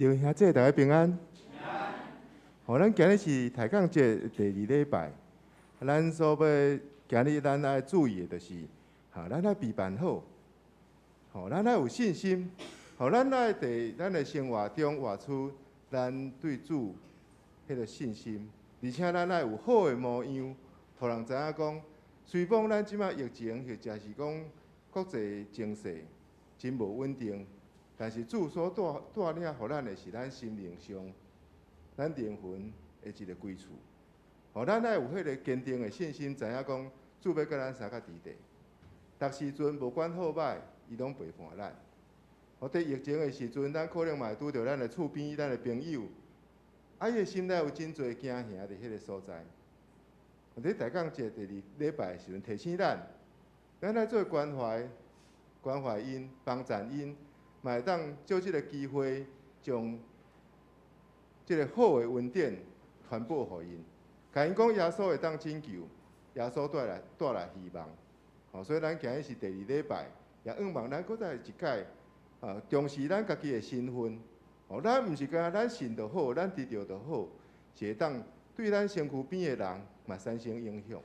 弟兄姊妹大家平安。好，咱今日是抬槓節第二禮拜，咱所欲今日咱愛注意的就是，哈，咱愛備辦好，吼，咱愛有信心，吼，咱愛佇咱的生活中活出咱對主彼个信心，而且咱愛有好的模樣，予人知影講，雖罔咱這擺疫情或者是講國際情勢真無穩定，但是主所帶帶領予咱的是咱心靈上、咱靈魂的一个歸處。予咱愛有彼个堅定的信心，知影講主欲佮咱相佮佇咧。逐時陣無管好歹，伊攏陪伴咱。予佇疫情的時陣，咱可能嘛會拄著咱的厝邊、咱的朋友，啊，伊的心內有真濟驚嚇佇彼个所在。佇抬槓節第二禮拜的時陣，提醒咱，咱愛做關懷、關懷𪜶、幫贊𪜶，嘛會當藉這个機會，將這个好的恩典傳播予𪜶，共𪜶講耶穌會當拯救，耶穌帶來帶來希望。吼，所以咱今日是第二禮拜，也向望咱閣再一擺啊，重視咱家己的身份。吼，咱毋是干焦咱信就好，咱得著就好，是會當對咱身軀邊的人嘛產生影響。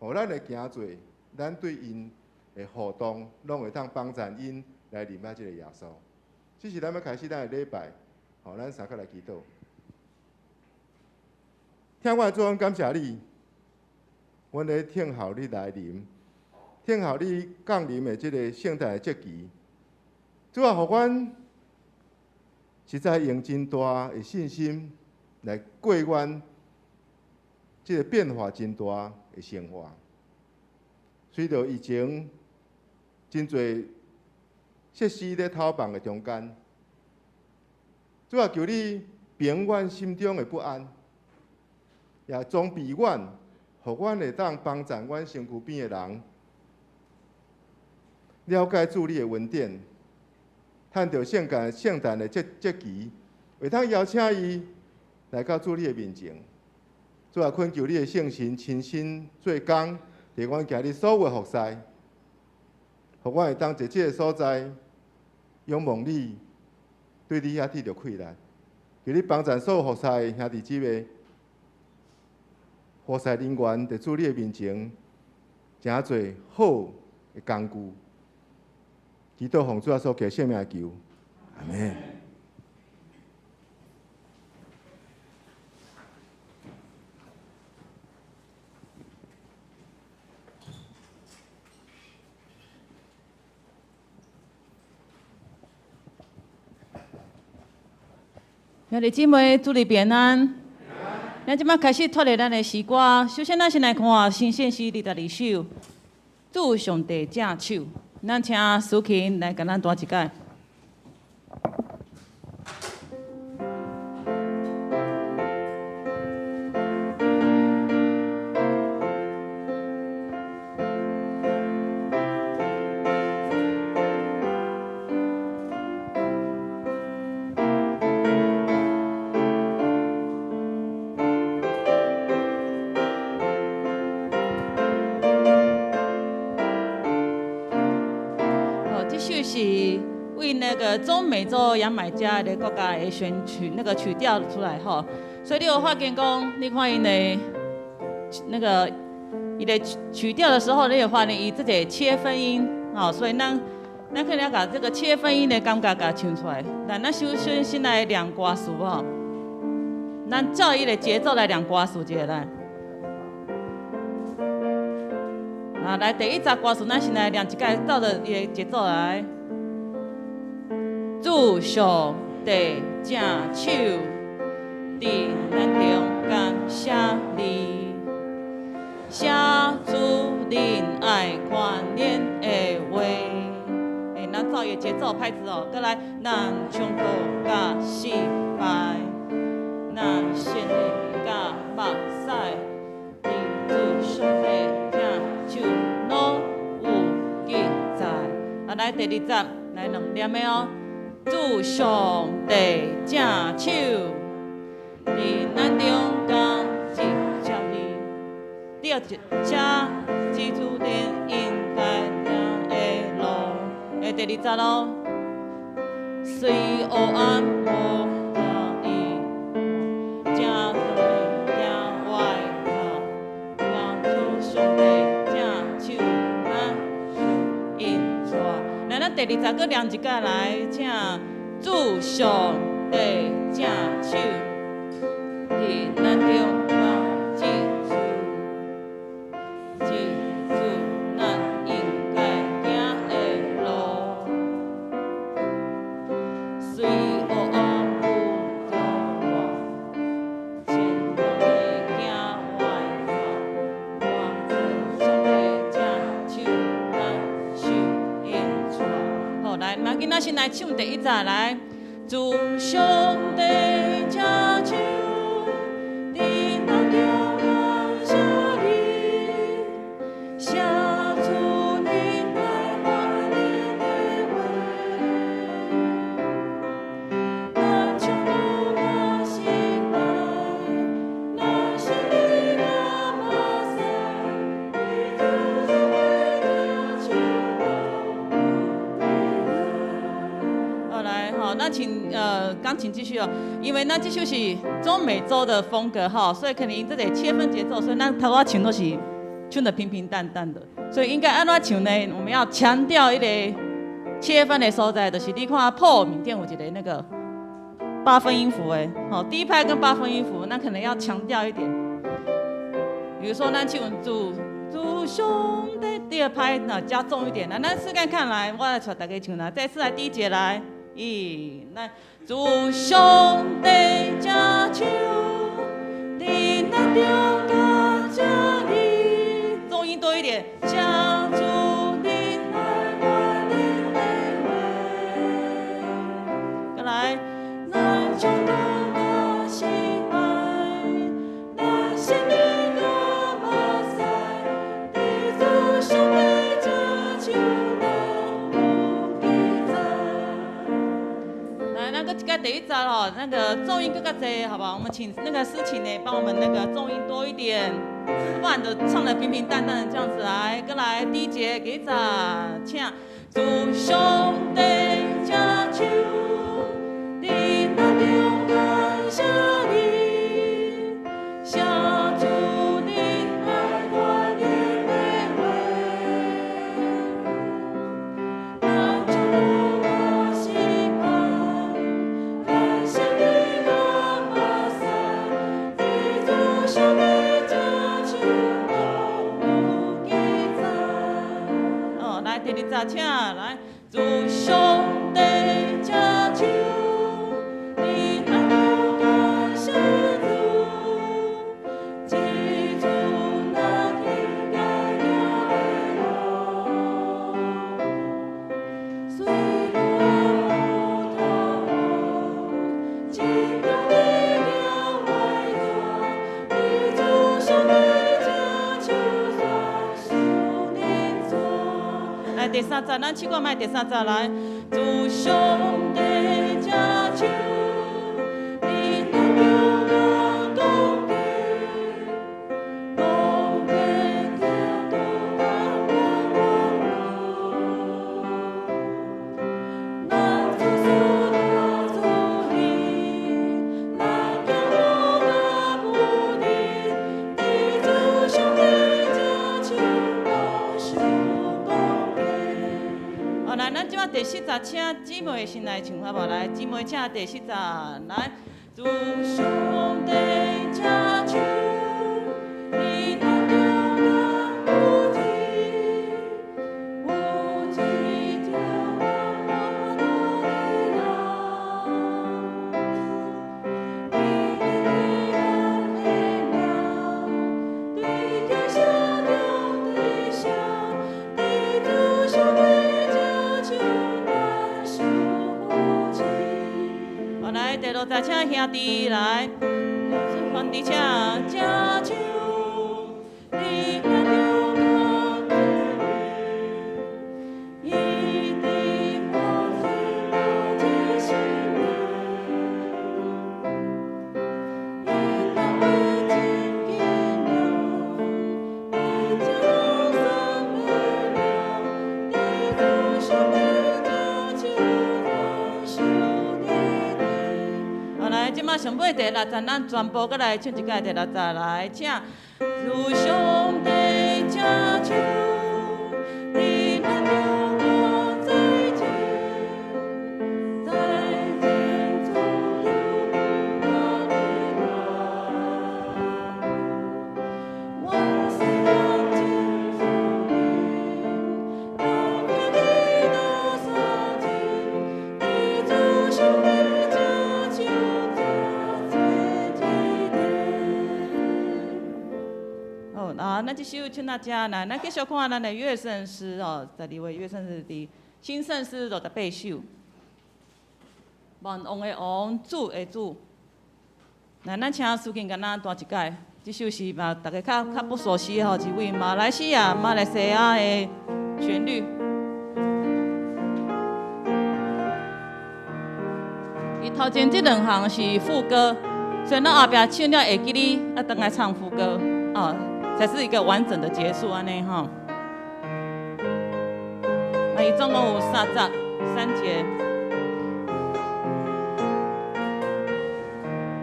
予咱的行做，咱對𪜶的互動，攏會當幫贊𪜶來認捌這个耶穌。這是咱欲開始咱的禮拜，予咱相佮來祈禱。疼阮的主，阮感謝你，阮咧等候你來臨，等候你降臨的這个聖誕的節期。主啊，予阮實在用真大的信心來過阮這个變化真大的生活。隨著疫情真濟設施咧投放的中間，主啊，求你平阮心中的不安，也裝備阮，予阮會當幫贊阮身軀邊的人，了解主你的恩典，趁著聖誕聖誕的節節期，會當邀請伊來到主你的面前。主啊，懇求你的聖神親身做工，佇阮今日所有的服侍，予阮會當佇這个所在仰望你，對你遐得著氣力。求你幫贊所有服侍的兄弟姊妹、服侍人員，佇主你的面前，誠濟好的工具。祈禱奉主耶穌基督聖名求，阿們。兄弟姊妹，主內平安。咱這擺開始脫離咱的詩歌，首先咱先來看新鮮詩22首，主上帝正手。咱請蘇琴來共咱彈一擺。這首是為那個中美洲牙買加的國家的選曲，那個曲調出來吼，所以你有發現講，你看𪜶的那個伊的曲調的時候，你會發現伊這個切分音，吼，所以咱咱可能共這個切分音的感覺共唱出來。來，咱首先先來念歌詞吼，咱照伊的節奏來念歌詞一下來。啊，來第一節歌詞，咱先來念一擺，照著伊的節奏來。主上帝正手，佇咱中感謝你，寫出仁愛寬憐的話。欸，咱照伊的節奏拍子哦，閣來，咱衝破佮失敗，咱勝利佮目屎，佇主上帝正手攏有記載。啊，來第二節，來兩念的哦。主上帝正手，佇咱中間直接你，第二節，請指出恁應該行的路。欸，第二節咯。雖黑暗無頭伊，正行歪路，願主上帝正手咱受引帶。來，咱第二節閣念一擺來，請主上帝正手，佇咱中間指示，指示咱應該行的路。雖黑暗有照我，千萬里行歪路，願主上帝正手咱受引帶。好，來，馬囡仔先來唱第一節來，主上帝正手，佇咱中感謝你，謝主你愛我恁的話，咱唱拄若失敗，咱勝利若目屎，佇主上帝正手好，來，好，那請鋼琴繼續哦，因為那這首是中美洲的風格哈，所以可能這個切分節奏，所以咱頭仔唱都是唱得平平淡淡的，所以應該按怎唱呢？我們要強調一個切分的所在，就是你看譜面頂有一個那個八分音符的，好，第一拍跟八分音符，那可能要強調一點。比如說，咱唱主主上帝第二拍，那加重一點，來，咱試看看來，我來帶大家唱來，再次來第一節來。一，來，主上帝正手，佇咱中感謝你，重音多一點，謝主你愛我恁的話，再來，咱唱拄若失敗，咱勝利若目屎，佇主上帝正手攏有記載。來，那個這個第一節哦，那個重音閣較濟，好不好？我們請那個司琴呢，幫我們那個重音多一點，不然就唱得平平淡淡的這樣子來。過來，第一節給節，請主上帝正手，佇咱中感謝你，謝主你愛我恁的話，咱唱拄若失敗，咱勝利若目屎，佇主上帝正手攏有記載。哦，來第二節，請來主上帝正手，佇咱中感謝主，指出咱應該行的路。雖路暗有頭路，真中你行歪路，佇主上帝正手全受恁帶。來第三節，咱試看覓第三節來，主上帝正手，佇咱中間講價，講價叫拄咱我我咱做事若主你，咱行路若無你，佇主上帝正手攏受講價。好，來，咱這擺第四節，請姊妹先來唱，好無？來，姊妹請第四節來，主上帝正手，佇咱中間有一，有一條我的路，你咱的名，對天上中地下，佇主上帝正手咱受扶持。好，來，第六節，請兄弟來，兄弟請正手，佇咱中間伊佇破碎無一生命，因咱話真奇妙，伊將算美妙，佇主上帝正手咱受尾第六節，咱全部閣來唱一擺第六節來，請。主上帝正手，佇咱中間再見，再見主耶萬世萬真主靈，當天基督所見，佇主上帝正手，這一地。哦，啊，咱這首請大家來，咱繼續看咱的樂聖詩哦，12位樂聖詩佇新聖詩68首。萬王的王，主的主。來，咱請蘇慶共咱彈一擺，這首是嘛，大家較較不熟悉吼，是為馬來西亞的旋律。伊頭前這兩行是副歌，所以咱後壁唱了會記得啊，轉來唱副歌哦，才是一個完整的結束按呢吼。啊，伊總共有三節，三節。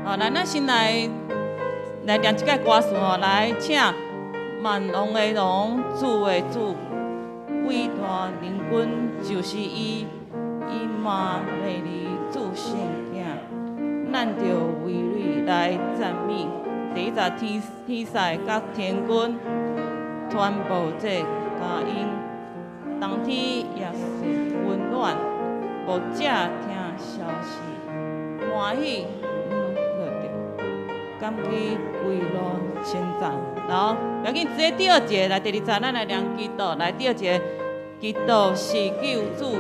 好，來，咱先來來念一擺歌詞吼，來，請萬王的王，主的主，偉大靈君就是伊，以馬內利主聖子，咱著為你來讚美。第一節天天使佮天軍傳播這佳音，當天也是溫暖，牧者聽消息，歡喜。感激歸路稱讚，然後要緊，直接第二節來第二節，咱來念基督來第二節，基督是救主，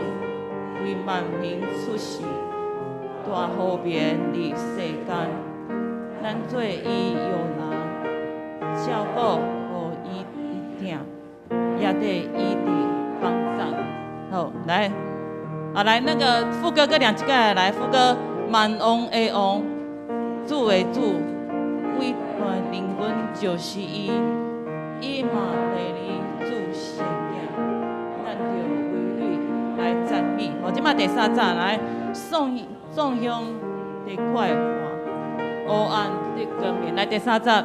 為萬民出世，大和平佇世間，咱做伊約拿，照顧予伊疼，也得伊佇幫贊。好，來，啊來那個副歌閣念一擺，來副歌，萬王的王，主的主。偉大靈君就是伊，以馬內利主聖子，咱著為你來讚美。好，這擺第三節來，頌頌向的快活，黑暗的光明。來第三節，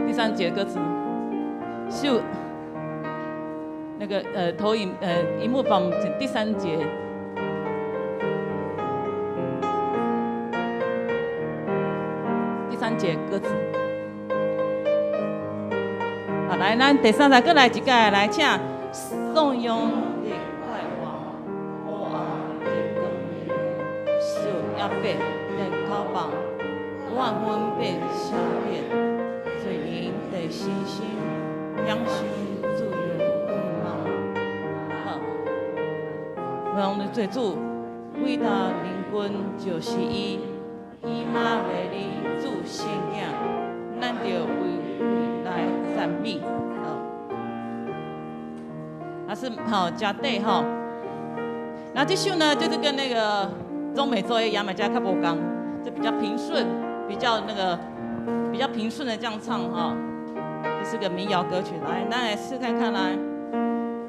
第三節歌詞，秀那個投影螢幕放第三節。三節歌詞，好，來，咱第三節閣來一擺，來，請頌揚的快活，黑暗的光明，受壓迫的拷綁，萬分被赦免，罪人的信心，享受自由願望。好，我們的罪主，偉大靈君就是伊。以馬內利主聖子，咱著為你來讚美。好，啊是好加對吼。那這首呢，就是跟那個中美洲的牙買加較無仝，就比較平順，比較那個比較平順的這樣唱哈。這是個民謠歌曲，來，咱來試看看來。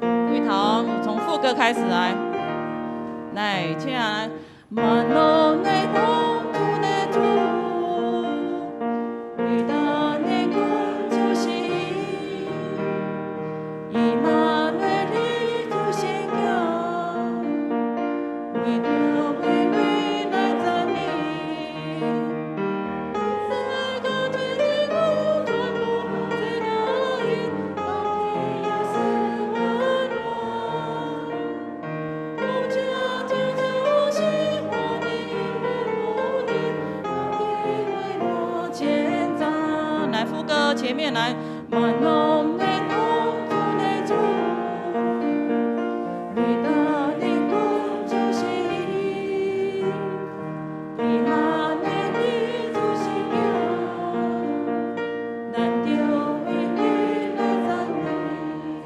開頭從副歌開始來，來，請萬王的王，主的主，偉大的君就是伊，以馬內利主聖子，為著為你來讚美。世界天軍傳播這佳音，當天也是溫暖。牧者聽消息，歡喜來副歌前面來，萬王的王，主的主，偉大的君就是伊，以馬內利主聖子，咱著為你來讚美。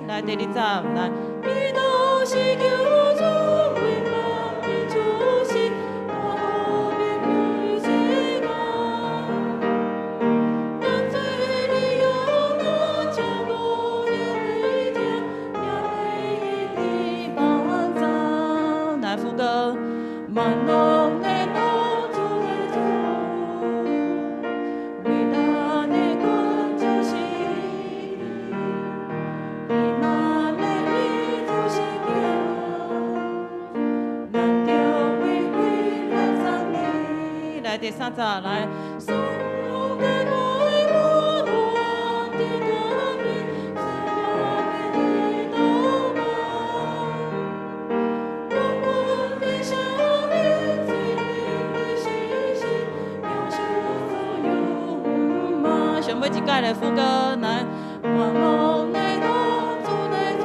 來第二節來，基督是救主，為萬民出世，大和平於世間。咱做你約拿，照顧伊疼，也得伊的幫贊。來副歌，萬王的王，主的主，三十來。上尾一擺的副歌來。萬王的王，主的主，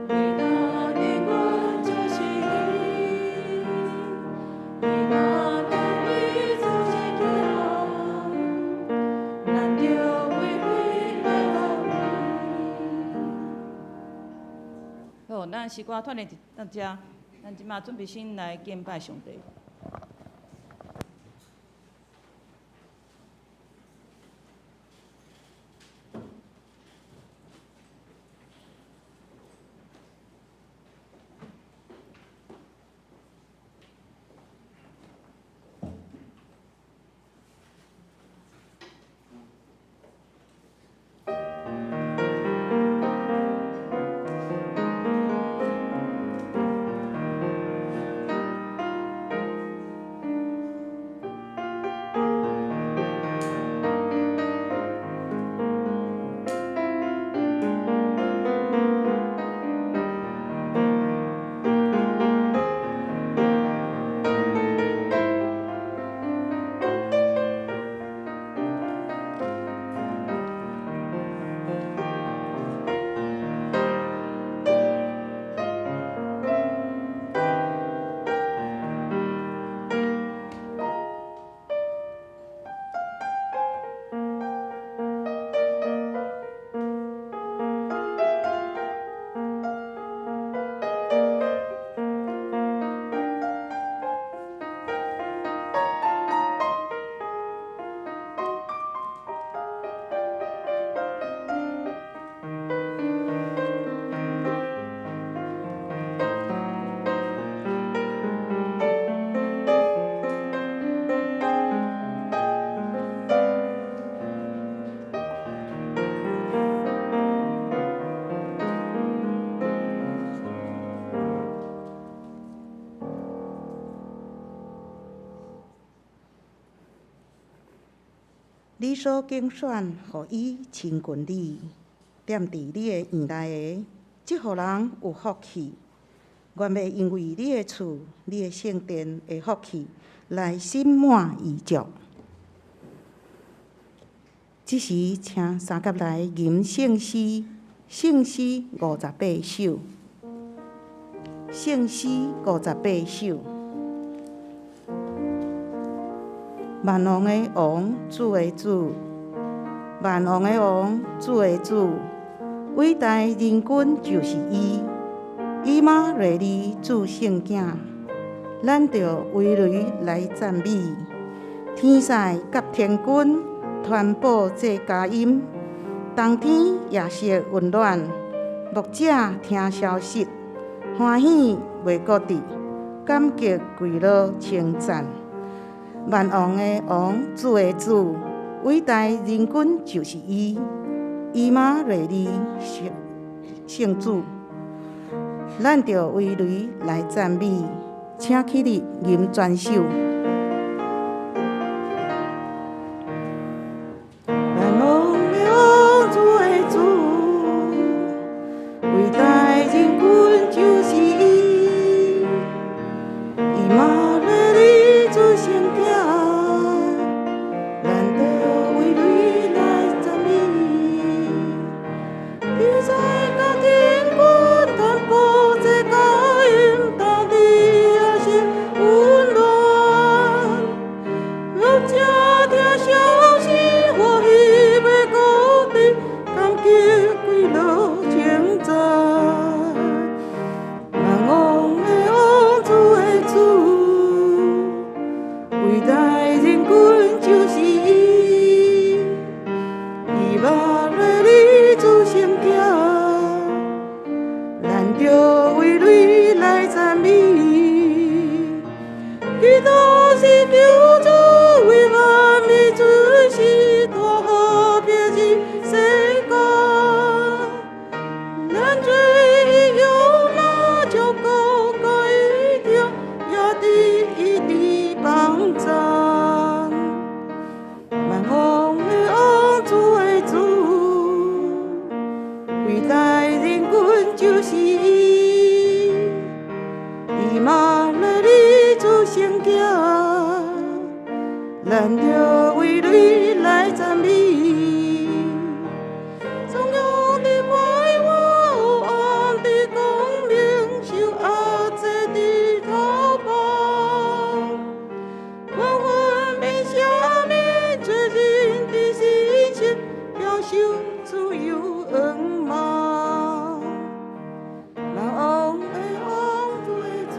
偉大的君就是你，偉大的你就是強，咱著為你來讚美。好，咱詩歌團練到這，咱這馬準備先來敬拜上帝。你所揀選，予伊親近你，踮佇你的院內的，這予人有福氣。願欲因為你的厝、你的聖殿的福氣，來心滿意足。這時，請三甲來吟聖詩，聖詩58首，聖詩58首。萬王的王，主的主，萬王的王，主的主，偉大仁君就是伊，以馬內利主聖囝，咱著圍雷來讚美，天使佮天軍傳報這佳音，冬天夜色溫暖，牧者聽消息，歡喜袂閣止，感激跪落稱讚。萬王的王，主的主，偉大仁君就是伊，以馬內利聖主，咱著圍雷來讚美，請起立吟全首。萬王的王，主的主，偉大仁君就是伊，以馬內利主聖子，咱著圍雷來讚美。天使佮天軍傳報這佳音，大地也是溫暖。咱著為你來讚美。頌揚的快活，黑暗的光明，受壓制的逃跑。黃昏變赦免，罪人的信心，享受自由恩望。萬王的王，主的主，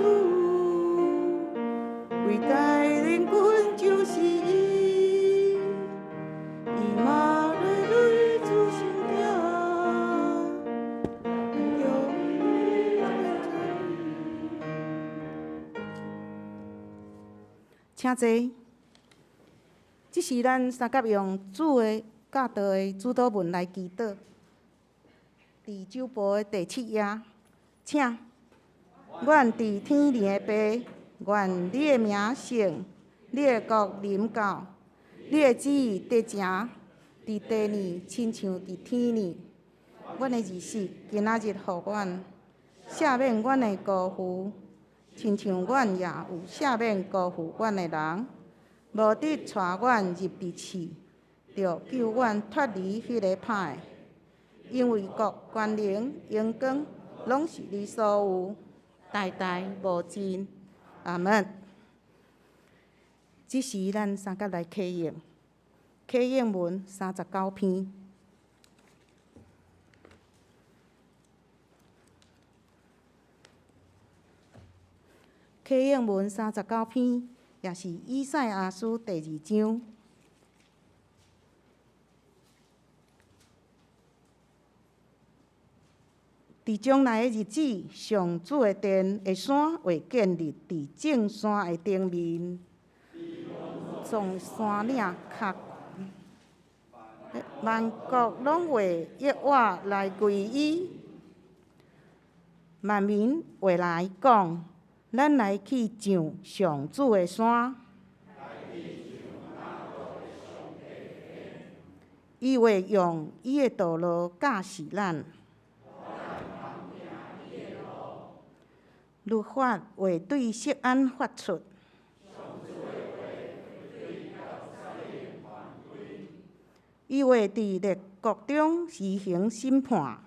偉大靈君就是伊，以馬內利主聖者，咱著為你來讚美。請坐。這是咱相佮用主的教導的主禱文來祈禱。佇酒簿的第七頁，請。阮佇天裡的爸，願你的名聖，你的國臨到，你的旨意得成，佇地呢，親像佇天呢。阮的日食今仔日予阮，赦免阮的辜負，親像阮也有赦免辜負阮的人。無得帶阮入佇試，著救阮脫離彼个歹的。因為國、權能、榮光，攏是你所有，代代無盡。阿門。這時，咱相佮來啟應，啟應文39篇。啟應文39篇，也是以賽亞書第二章。佇將來的日子，上主的殿的山會建立佇眾山的頂面，從山嶺較懸，萬國攏會躍我來歸依，萬民會來講：咱來去上上主的山。伊會用伊的道路教示咱。律法會對錫安發出。伊會佇列國中施行審判。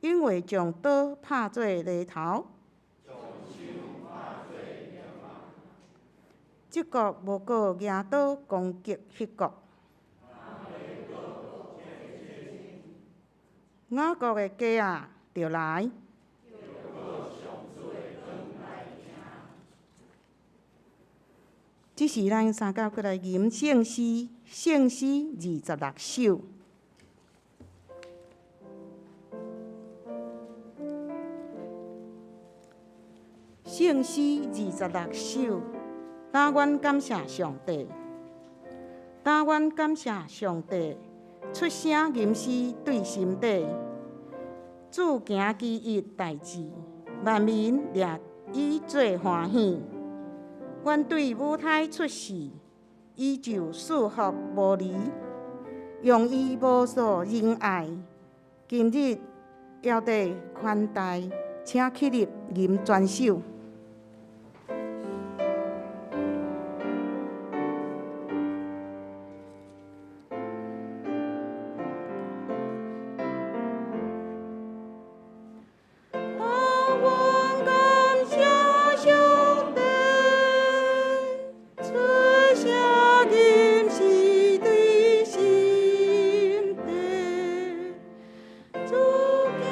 𪜶會將刀拍做犁頭。這國無閣舉刀攻擊彼國。雅各的家仔，著來。這時，咱相佮閣來吟聖詩，聖詩26首。聖詩26首，當阮感謝上帝，當阮感謝上帝，出聲吟詩對心底，主行奇異代誌，萬民掠伊做歡喜。阮對母胎出世，伊就賜福無離，用伊無數仁愛。今日枵底寬大，請起立吟全首。當阮感謝上帝，出聲吟詩對心底，主行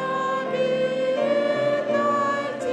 奇異代誌，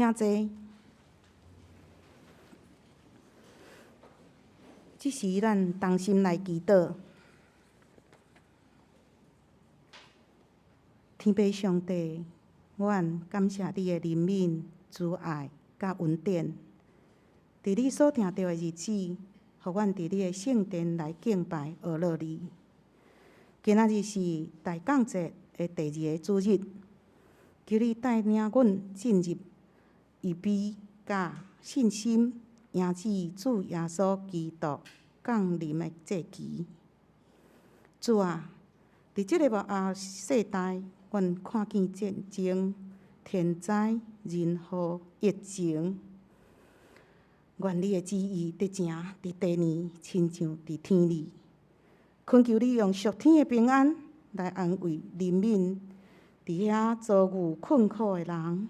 請坐。這時，咱同心來祈禱。天父上帝，阮感謝你的憐憫、慈愛佮恩典。佇你所定著的日子，予阮佇你的聖殿來敬拜、阿樂你。今仔日是大降節的第二个主日，求你帶領阮進入預備佮信心，迎接主耶穌基督降臨的節期。主啊，佇這个末後世代，阮看見戰爭、天災、人禍、疫情。願你的旨意得成佇地面，親像佇天裡。懇求你用屬天的平安來安慰人民，佇遐遭遇困苦的人。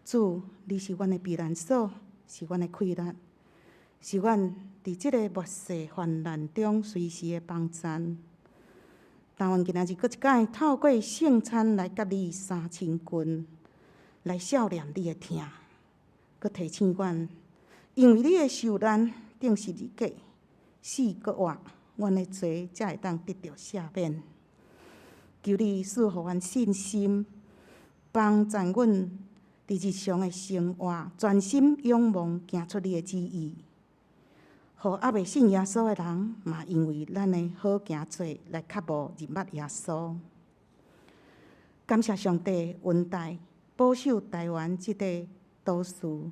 主，你是阮的避難所，是阮的氣力，是阮佇這个末世患難中隨時的幫贊。但願今仔日閣一擺透過聖餐來佮你相親近，來數念你的疼，閣提醒阮，因為你的受難釘十字架，死閣活，阮的罪才會當得著赦免。求你賜予阮信心，幫贊阮佇日常的生活，專心仰望行出你的旨意。予猶未信耶穌的人，嘛因為咱的好行做來渴慕認捌耶穌。感謝上帝恩待保守台灣這塊島嶼，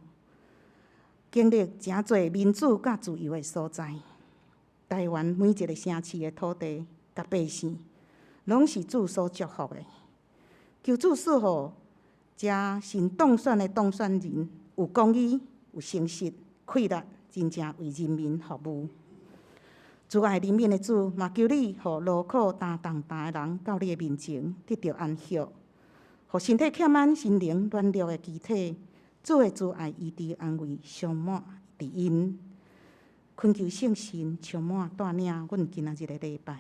經歷誠濟民主佮自由的所在。台灣每一个城市的土地佮百姓，攏是主所祝福的。求主賜予遮新當選的當選人有公義、有誠實、氣力，真正為人民服務。慈愛憐憫的主，嘛求你予勞苦擔重擔的人到你的面前得著安息，予身體欠安、心靈軟弱的肢體，主的慈愛醫治安慰充滿佇𪜶。懇求聖神充滿帶領阮今仔日的禮拜，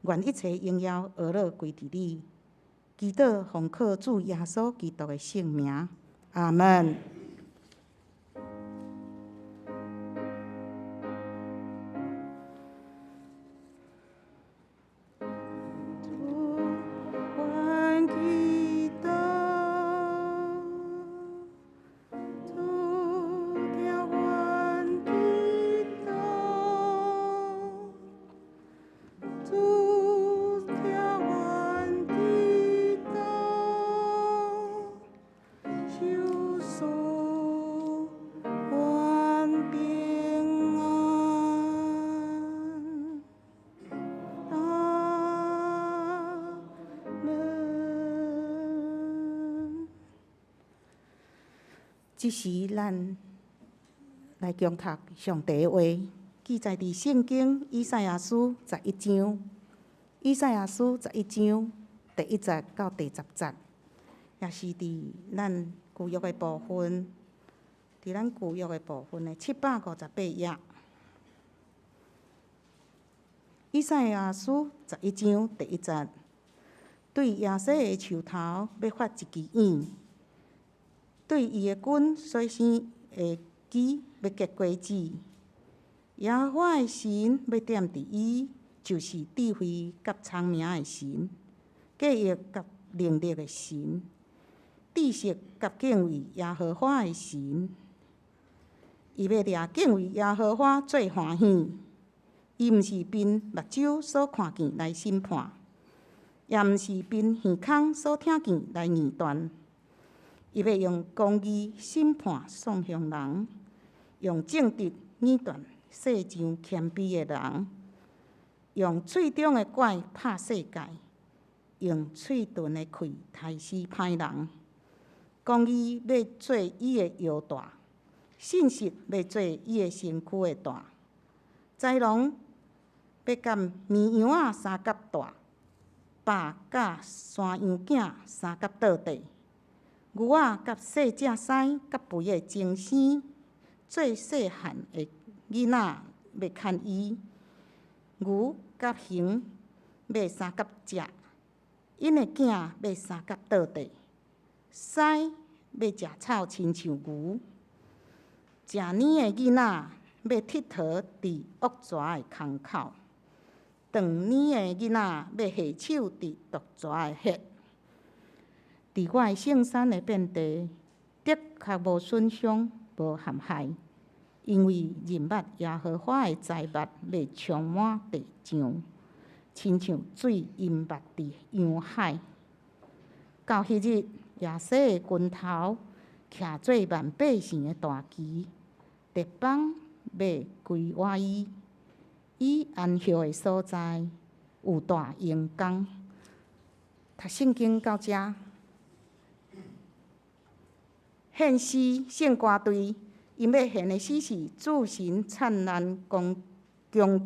願一切榮耀阿樂歸佇你。祈禱奉靠主耶穌基督的聖名，阿門。這時，咱來恭讀上帝的話，記載佇聖經以賽亞書十一章，以賽亞書十一章第一節到第十節，也是佇咱舊約的部分，佇咱舊約的部分的758頁。以賽亞書十一章第一節，對耶西的樹頭欲發一支湧。對伊的根所生的枝欲結果子，耶和華的神欲踮佇伊，就是智慧佮聰明的神，計劃佮能力的神，知識佮敬畏耶和華的神。伊欲掠敬畏耶和華做歡喜，伊毋是憑目睭所看見來審判，也毋是憑耳孔所聽見來議斷。伊欲用公義審判喪雄人，用正直議斷世上謙卑的人，用喙中的拐拍世界，用喙唇的氣刣死歹人。公義欲做伊的腰帶，信實欲做伊的身軀的帶。豺狼欲佮綿羊仔相佮蹛，豹佮山羊囝相佮倒地。牛仔佮細隻獅佮肥的精生，做細漢的囡仔欲牽伊。牛佮熊欲相佮食，𪜶的囝欲相佮倒地。獅欲食草親像牛，食奶的囡仔欲𨑨迌佇惡蛇的空口，斷奶的囡仔欲下手佇毒蛇的穴。佇我的聖山的遍地，的確無損傷，無陷害，因為認捌耶和華的災物欲充滿地上，親像水淹沒佇洋海。到彼日，耶西的根頭徛做萬百姓的大旗，列邦欲歸倚伊，伊安歇的所在有大榮光。讀聖經到遮，獻詩聖歌隊，𪜶欲獻的詩是《主神燦爛光穹蒼》。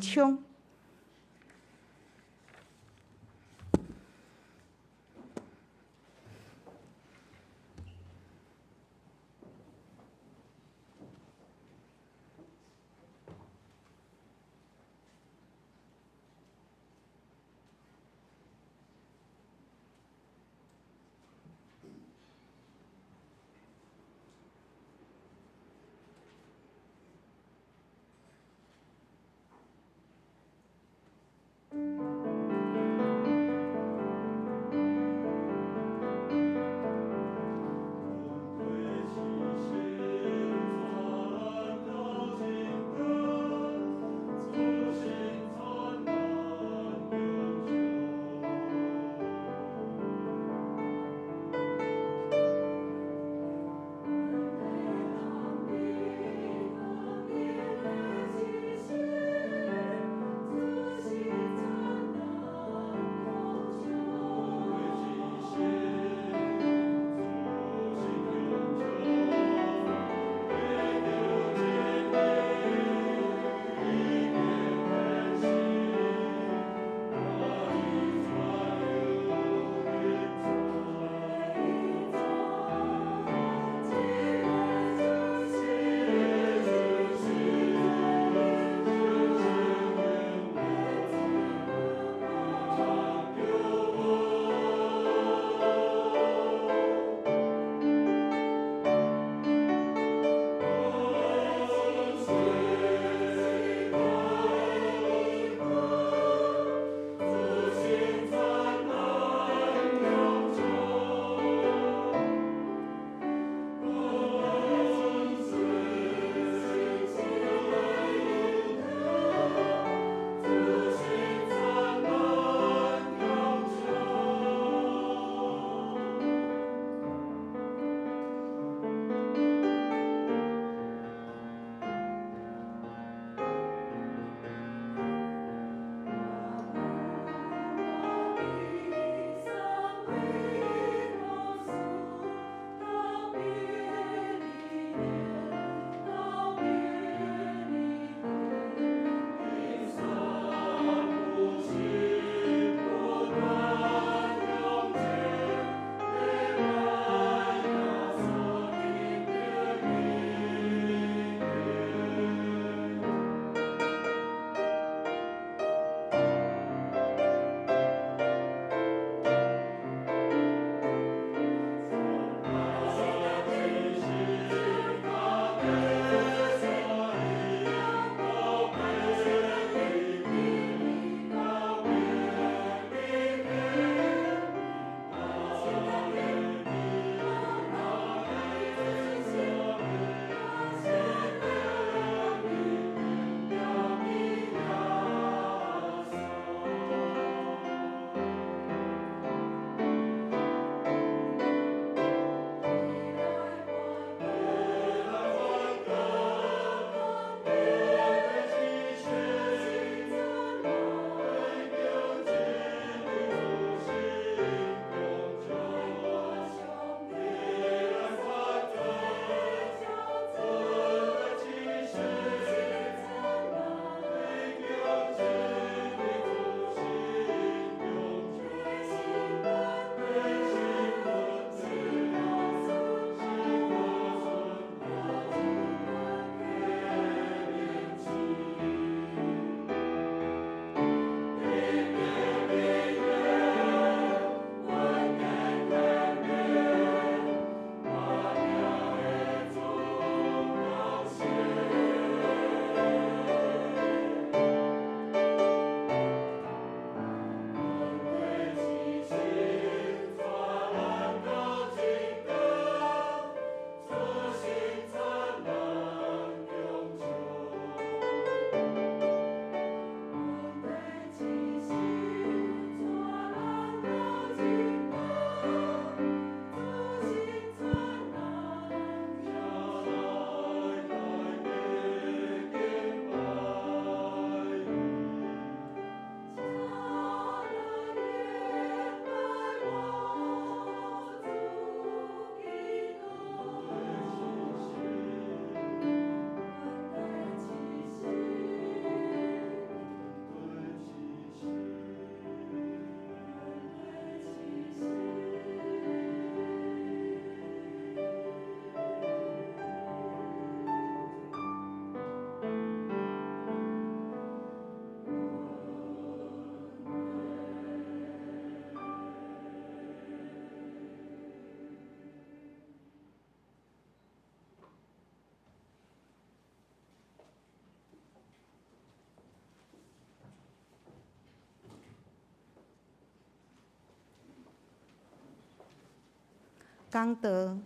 講道。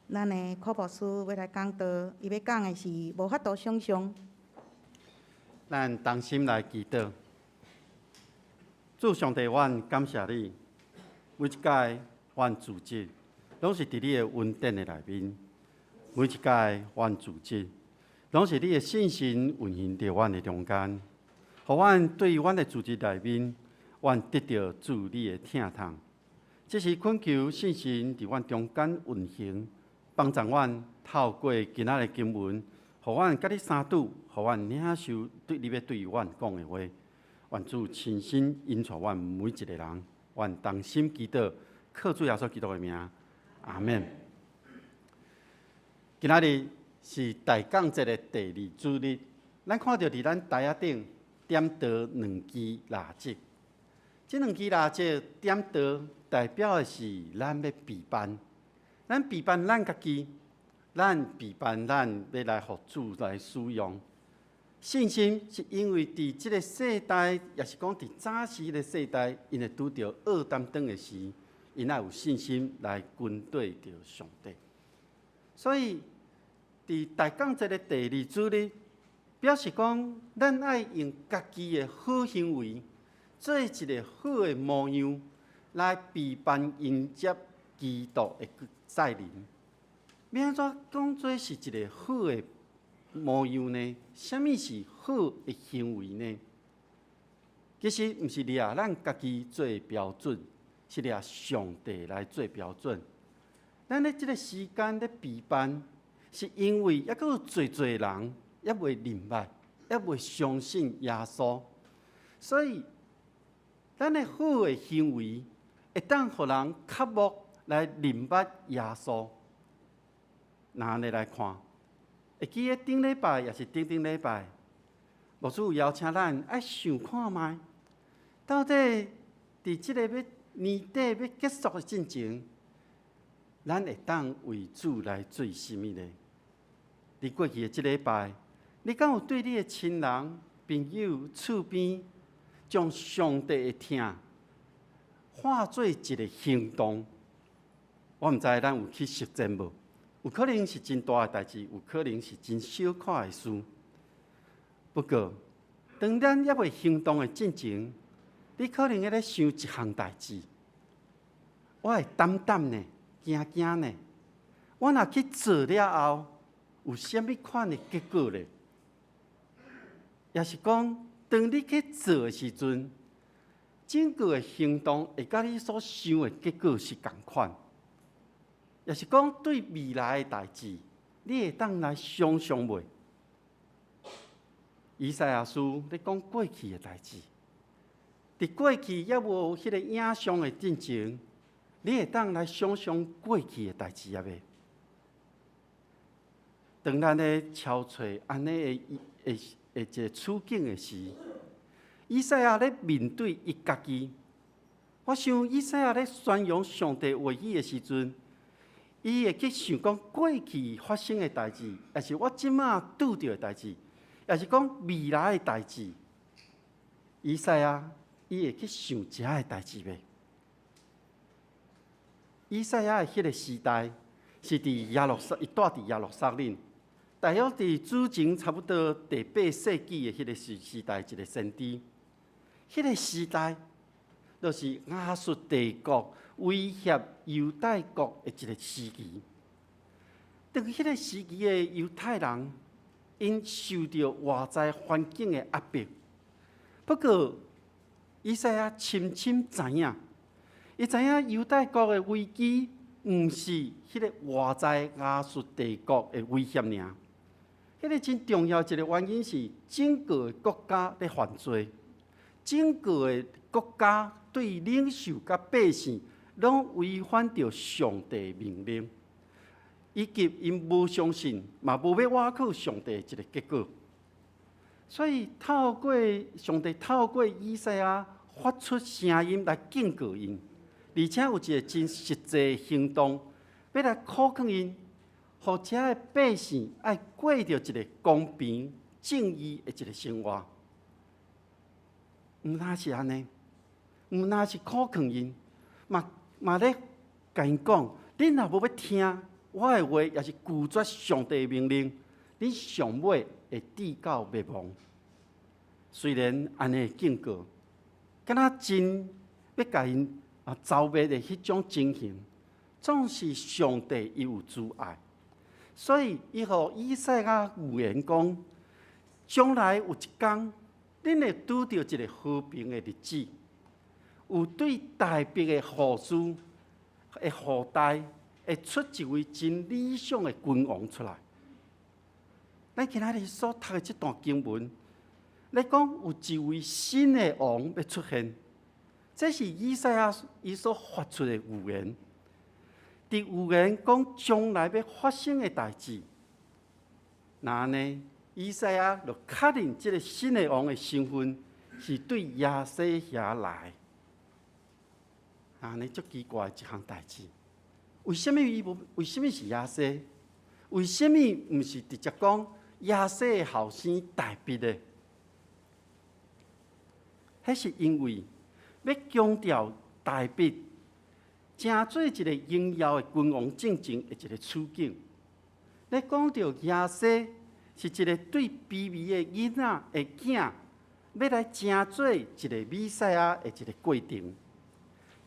咱的柯牧師欲來講道，伊欲講的是無法度想像。咱同心來祈禱，主上帝，阮感謝你，每一屆阮組織，攏是佇你的恩典的內面；每一屆阮組織，攏是你的聖神運行佇阮的中間，予阮對阮的組織內面，阮得著主你的疼痛。這是懇求聖神佇阮中間運行，幫助阮透過今仔日經文，予阮佮你相拄，予阮領受對你欲對阮講的話。願主親身引帶阮每一個人，阮同心祈禱，靠主耶穌基督的名，阿們。今仔日是大降節的第二主日，咱看著佇咱台仔頂點著兩支蠟燭，這兩支蠟燭點著代表的是咱欲備辦，咱備辦咱家己，咱備辦咱欲來予主來使用。信心是因為佇這个世代，抑是講佇早時的世代，𪜶會拄著惡擔當的時，𪜶愛有信心來跟綴著上帝。所以，佇大降節的第二主日，表示講，咱愛用家己的好行為，做一个好的模樣，來備辦迎接基督的再臨。欲按怎講做是一个好的模樣呢？啥物是好的行為呢？其實毋是掠咱家己做標準，是掠上帝來做標準。咱咧這个時間咧備辦，是因為猶閣有濟濟人猶未認捌，猶未相信耶穌，所以咱的好的行為會當予人渴慕來認捌耶穌。若按呢來看，會記得頂禮拜抑是頂頂禮拜，牧師有邀請咱愛想看覓，到底佇這個欲年底欲結束的進前，咱會當為主來做啥物呢？佇過去的這禮拜，你敢有對你的親人、朋友、厝邊，將上帝的疼化做一个行動？我毋知咱有去實踐無？有可能是真大的代誌，有可能是真小可的事。不過，當咱猶未行動的進前，你可能咧想一項代誌，我會膽膽呢，驚驚呢。我若去做了後，有啥物款的結果咧？抑是講，當你去做的時陣，整個的行動會佮你所想的結果是仝款？抑是講對未來的代誌，你會當來想像袂？以賽亞書咧講過去的代誌，佇過去猶無彼个影像的進前，你會當來想像過去的代誌抑未？當咱咧敲揣按呢的的的一个處境的時，以賽亞咧面對伊家己，我想以賽亞咧宣揚上帝話語的時陣，伊會去想講過去發生的代誌，抑是我這馬拄著的代誌，抑是講未來的代誌。以賽亞伊會去想這个代誌袂？以賽亞的彼个時代是佇耶路撒，伊蹛佇耶路撒冷，大約佇主前差不多第八世紀的彼个時時代，一个先知。彼个時代，就是亞述帝國威脅猶太國的一个時期。當彼个時期的猶太人，𪜶受著外在環境的壓迫。不過，以賽亞深深知影，伊知影猶太國的危機，毋是彼个外在亞述帝國的威脅爾。彼个真重要一个原因是，整个國家咧犯罪，整个的國家對領袖佮百姓，攏違反著上帝命令，以及𪜶無相信，嘛無欲倚靠上帝的一个結果。所以透過上帝透過以賽亞發出聲音來警告𪜶，而且有一个真實際行動，欲來苦勸𪜶，予遮的百姓愛過著一个公平正義的一个生活。毋但是按呢，毋但是苦勸𪜶，嘛嘛咧共𪜶講，恁若無欲聽我的話，抑是拒絕上帝的命令，恁上尾會至到滅亡。雖然按呢警告，敢若真欲共𪜶剿滅的彼種情形，總是上帝伊有慈愛，所以伊予以賽亞預言講，將來有一天，恁會拄著一個和平的日子，有對大衛的後嗣的後代，會出一位真理想的君王出來。咱今仔日所讀的這段經文，咧講有一位新的王欲出現，這是以賽亞伊所發出的預言。佇預言講將來欲發生的代誌，那按呢，以賽亞就確認這个新的王的身份是對耶西遐來。按呢足奇怪一項代誌，為啥物伊無？為啥物是耶西？為啥物毋是直接講耶西的後生大衛呢？彼是因為欲強調大衛成做一个榮耀的君王進前的一个處境。咧講著耶西是一个對卑微的囡仔的囝，欲來成做一个彌賽亞的一个過程。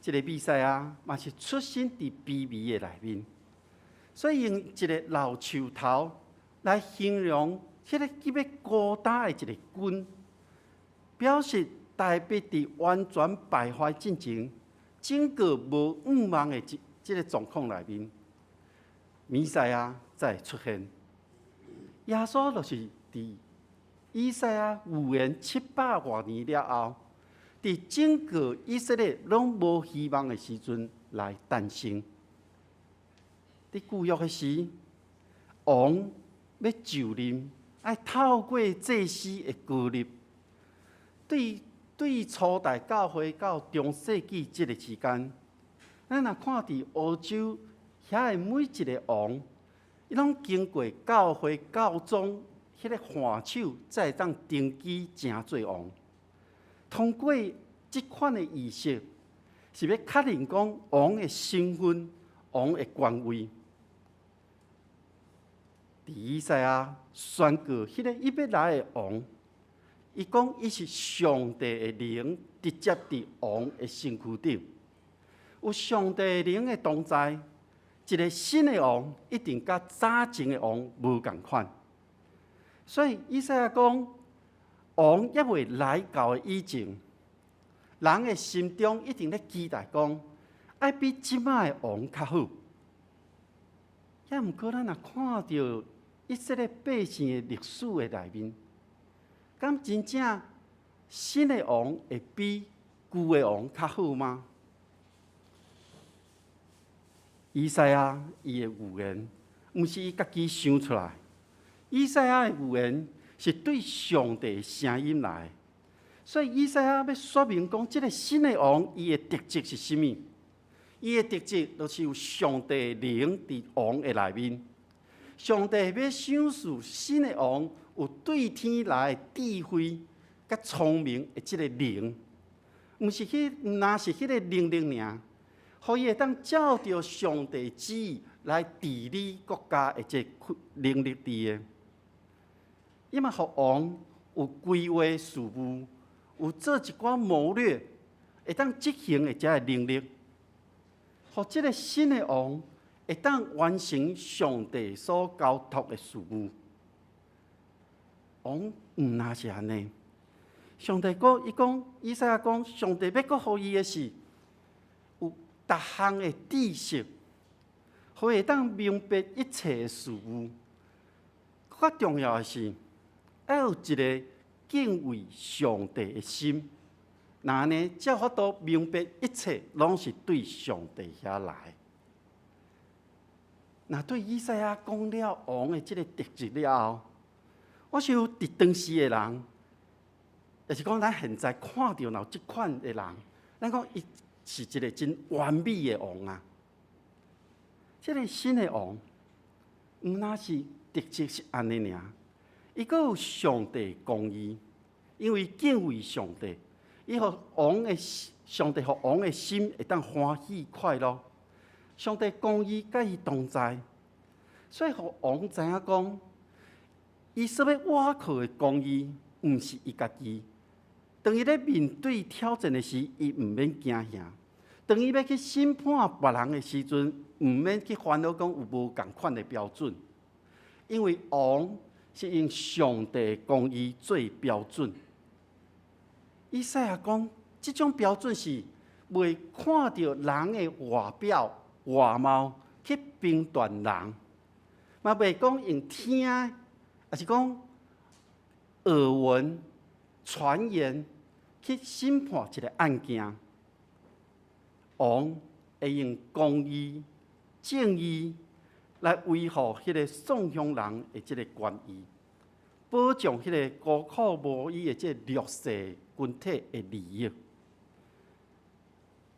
這个彌賽亞嘛是出身佇卑微的內面，所以用一个老樹頭來形容彼个彼欲孤單的一个根，表示大衛佇完全敗壞進前，整個無向望的這個狀況內面，彌賽亞才會出現。耶穌就是佇以賽亞預言七百外年了後，佇整個以色列攏無希望的時陣來誕生。佇舊約的時，王欲就任，愛透過祭司的膏立。對初代教會到中世紀這个期間，咱若看佇歐洲遐的每一个王，伊攏經過教會教宗彼个按手，才會當登基成做王。通過這款的儀式，是欲確認講王的身份、王的權位。佇以賽亞宣告彼个伊欲來的王，伊講伊是上帝的靈，直接佇王的身軀頂。有上帝的靈的同在，一个新的王一定佮早前的王無仝款。所以以賽亞講，王猶未來到的以前，人的心中一定咧期待講，愛比這擺的王較好。抑毋過咱若看著以色列百姓的歷史的內面，敢真正新的王會比舊的王較好嗎？以賽亞伊的預言，毋是伊家己想出來。以賽亞的預言是對上帝的聲音來，所以以賽亞欲說明講，這个新的王伊的特質是啥物？伊的特質就是有上帝的靈佇王的內面。上帝欲賞賜新的王有對天來的智慧、佮聰明的這个靈，毋是彼，毋若是彼个能力爾，予伊會當照著上帝旨意來治理國家的這个能力佇的。伊嘛予王有規劃事務，有做一寡謀略，會當執行的這个能力，予這个新的王會當完成上帝所交託的事務。王毋若是按呢，上帝閣伊講，以賽亞講，上帝欲閣予伊的是有逐項的知識，予伊會當明白一切的事務。較重要的是，愛有一个敬畏上帝的心，若按呢，才有法度明白一切攏是對上帝遐來。若對以賽亞講了王的這个特質了後，我想佇當時的人，也是講咱現在看著若有這款的人，咱講伊是一个真完美的王啊！這个新的王，毋若是特質是按呢爾，伊閣有上帝公義，因為敬畏上帝，伊予王的上帝予王的心會當歡喜快樂。上帝公義佮伊同在，所以予王知影講，伊所欲倚靠的公義，毋是伊家己。當伊咧面對挑戰的時，伊毋免驚嚇；當伊欲去審判別人的時陣，毋免去煩惱講有無仝款的標準，因為王是用上帝公義做標準。以賽亞講，這種標準是袂看著人的外表外貌去評斷人，嘛袂講用聽，抑是講耳聞傳言去審判一個案件。王會用公義、正義來維護彼個喪鄉人的這個權益，保障彼個孤苦無依的這個弱勢群體的利益。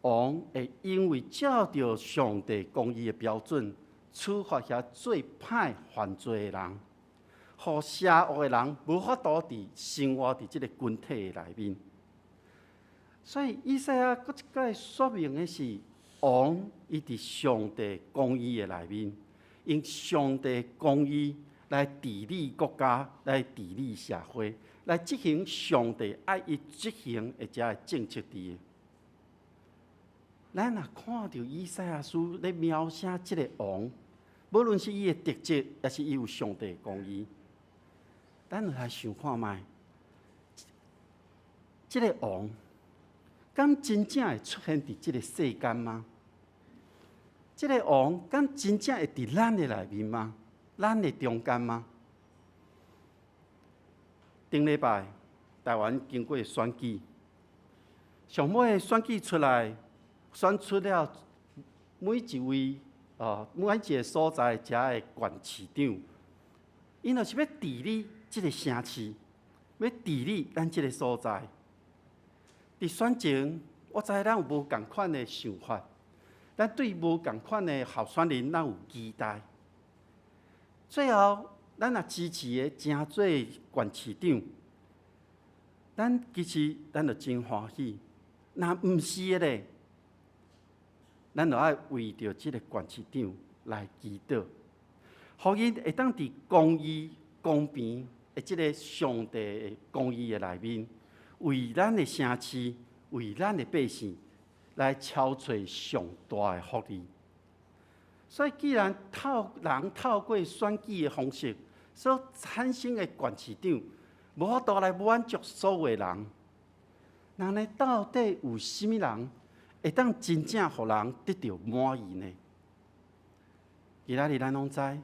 王會因為照著上帝公義的標準，處罰遐做歹犯罪的人，予邪惡的人無法度佇生活佇這個群體的內面。所以，以賽亞閣一擺說明的是，王伊佇上帝公義的內面，用上帝公義來治理國家，來治理社會，來執行上帝愛伊執行的這个政策佇。咱若看著以賽亞書咧描寫這个王，無論是伊的特質，抑是伊有上帝的公義，咱就來想看覓，這个王敢真正會出現佇這个世間嗎？這个王敢真正會佇咱的內面嗎？咱的中間嗎？頂禮拜台灣經過選舉，上尾選舉出來，選出了每一位哦，每一个所在遮的縣市長，𪜶就是欲治理這個城市，欲治理咱這个所在。佇選前，我知咱有無仝款的想法，咱對無仝款的候選人，咱有期待。最後，咱若支持的成做縣市長，咱其實咱就真歡喜。若毋是的咧，咱就愛為著這个縣市長來祈禱，予𪜶會當佇公義、公平的這个上帝的公義的內面，為咱的城市、為咱的百姓來敲揣上大的福利。所以，既然人透過選舉的方式所產生的縣市長，無法度來滿足所有的人，那呢，到底有啥物人會當真正予人得著滿意呢？今仔日咱攏知，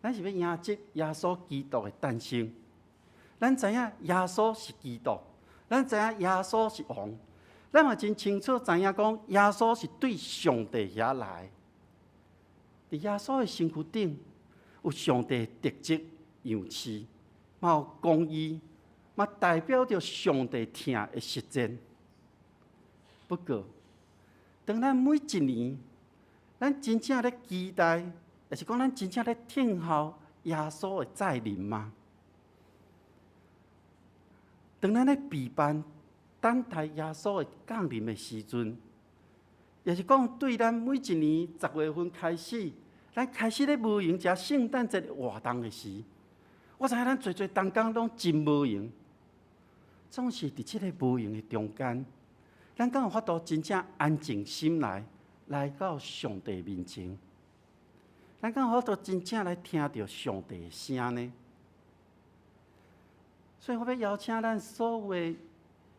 咱是欲迎接耶穌基督的誕生。咱知影耶穌是基督，咱知影耶穌是王，咱嘛真清楚知影講耶穌是對上帝遐來。佇耶穌的身軀頂有上帝的特質樣式，嘛有公義，嘛代表著上帝疼的實踐。不過，當咱每一年，咱真正咧期待，抑是講咱真正咧等候耶穌的再臨嗎？當咱咧備辦等待耶穌的降臨的時陣，抑是講對咱每一年10月份開始，咱開始咧無閒食聖誕節活動的時，我知影咱濟濟同工攏真無閒，總是佇這个無閒的中間，咱敢有法度真正安靜心來，來到上帝面前？咱敢有法度真正來聽著上帝的聲呢？所以我欲邀請咱所有的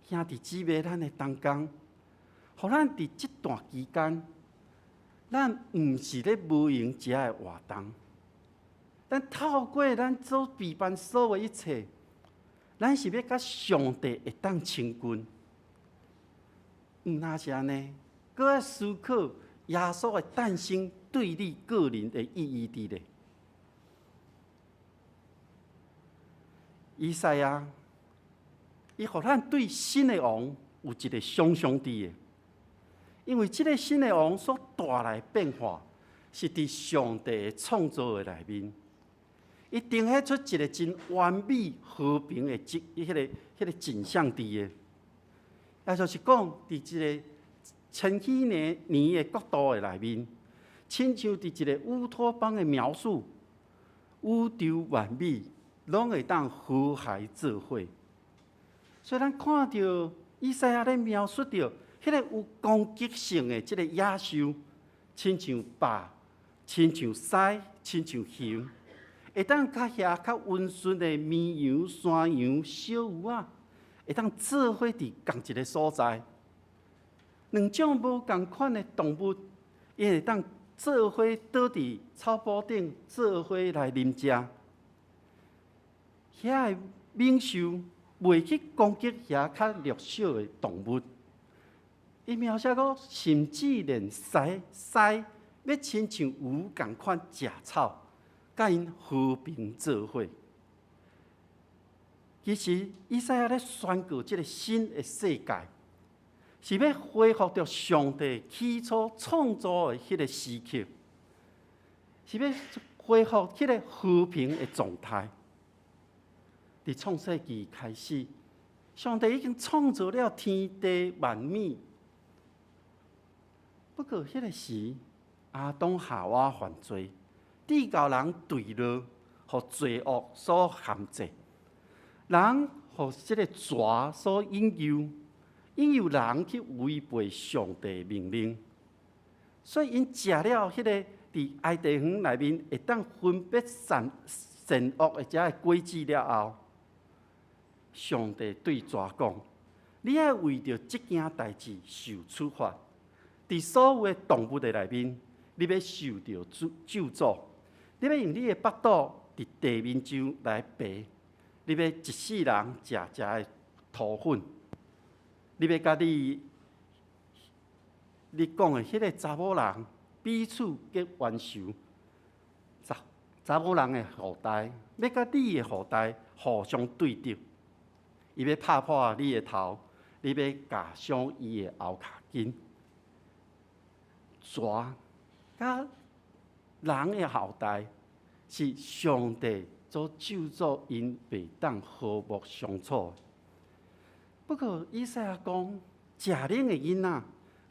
兄弟姊妹，咱的同工，予咱佇這段期間，咱毋是咧無閒這个活動，咱透過咱所備辦所有一切，咱是欲佮上帝會當親近。毋但是按呢，閣愛思考耶穌的誕生對你個人的意義佇咧。以賽亞，伊予咱對新的王有一個想像佇的，因為這个新的王所帶來的變化，是佇上帝的創造的內面，伊呈現出一個真完美和平的這彼個景象佇的，也就是講，佇這个千禧年的國度的內面，親像佇一个烏托邦的描述，宇宙萬物攏會當和諧做伙。所以咱看著以賽亞咧描述著彼個有攻擊性的這个野獸，親像豹，親像獅，親像熊，會當佮遐較溫順的綿羊、山羊、小牛仔，會當做伙佇仝一个所在。兩種無仝款的動物，伊會當做伙倒佇草埔頂，做伙來啉食。遐个猛獸袂去攻擊遐較弱小的動物。伊描寫講，甚至連獅獅欲親像牛仝款食草，佮𪜶和平做伙。其實，以賽亞咧宣告這个新的世界，是欲恢復著上帝起初創造的彼个時刻，是欲恢復彼个和平的狀態。佇創世記開始，上帝已經創造了天地萬物。不過，彼个時，亞當夏娃犯罪，致予人墜落，予罪惡所限制，人予這个蛇所引誘，引誘人去違背上帝命令，所以𪜶食了彼个佇伊甸園內面會當分別善善惡的這个果子了後，上帝對蛇講：你愛為著這件代誌受處罰，佇所有的動物的內面，你欲受著咒詛，你欲用你的腹肚佇地面上來爬，你欲一世人食這个塗粉，你欲佮你講的彼个查某人彼此結冤仇，查查某人的後代欲佮你的後代互相對敵，伊欲拍破你的頭，你欲軋傷伊的後跤筋。蛇佮人的後代是上帝所咒詛𪜶袂當和睦相處。不過以賽亞講，食奶的囡仔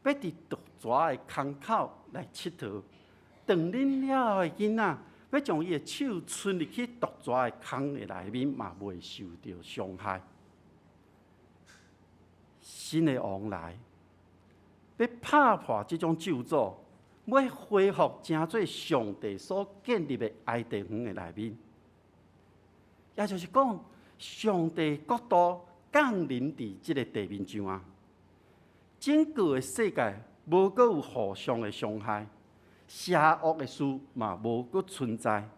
欲佇毒蛇的空口來𨑨迌，斷奶了後的囡仔欲將伊的手伸入去毒蛇的空的內面，嘛袂受著傷害。新的王來，欲拍破這種咒詛，欲恢復成做上帝所建立的伊甸園的內面。也就是講，上帝國度降臨佇這个地面上啊，整個的世界無閣有互相的傷害，邪惡的事嘛無閣存在，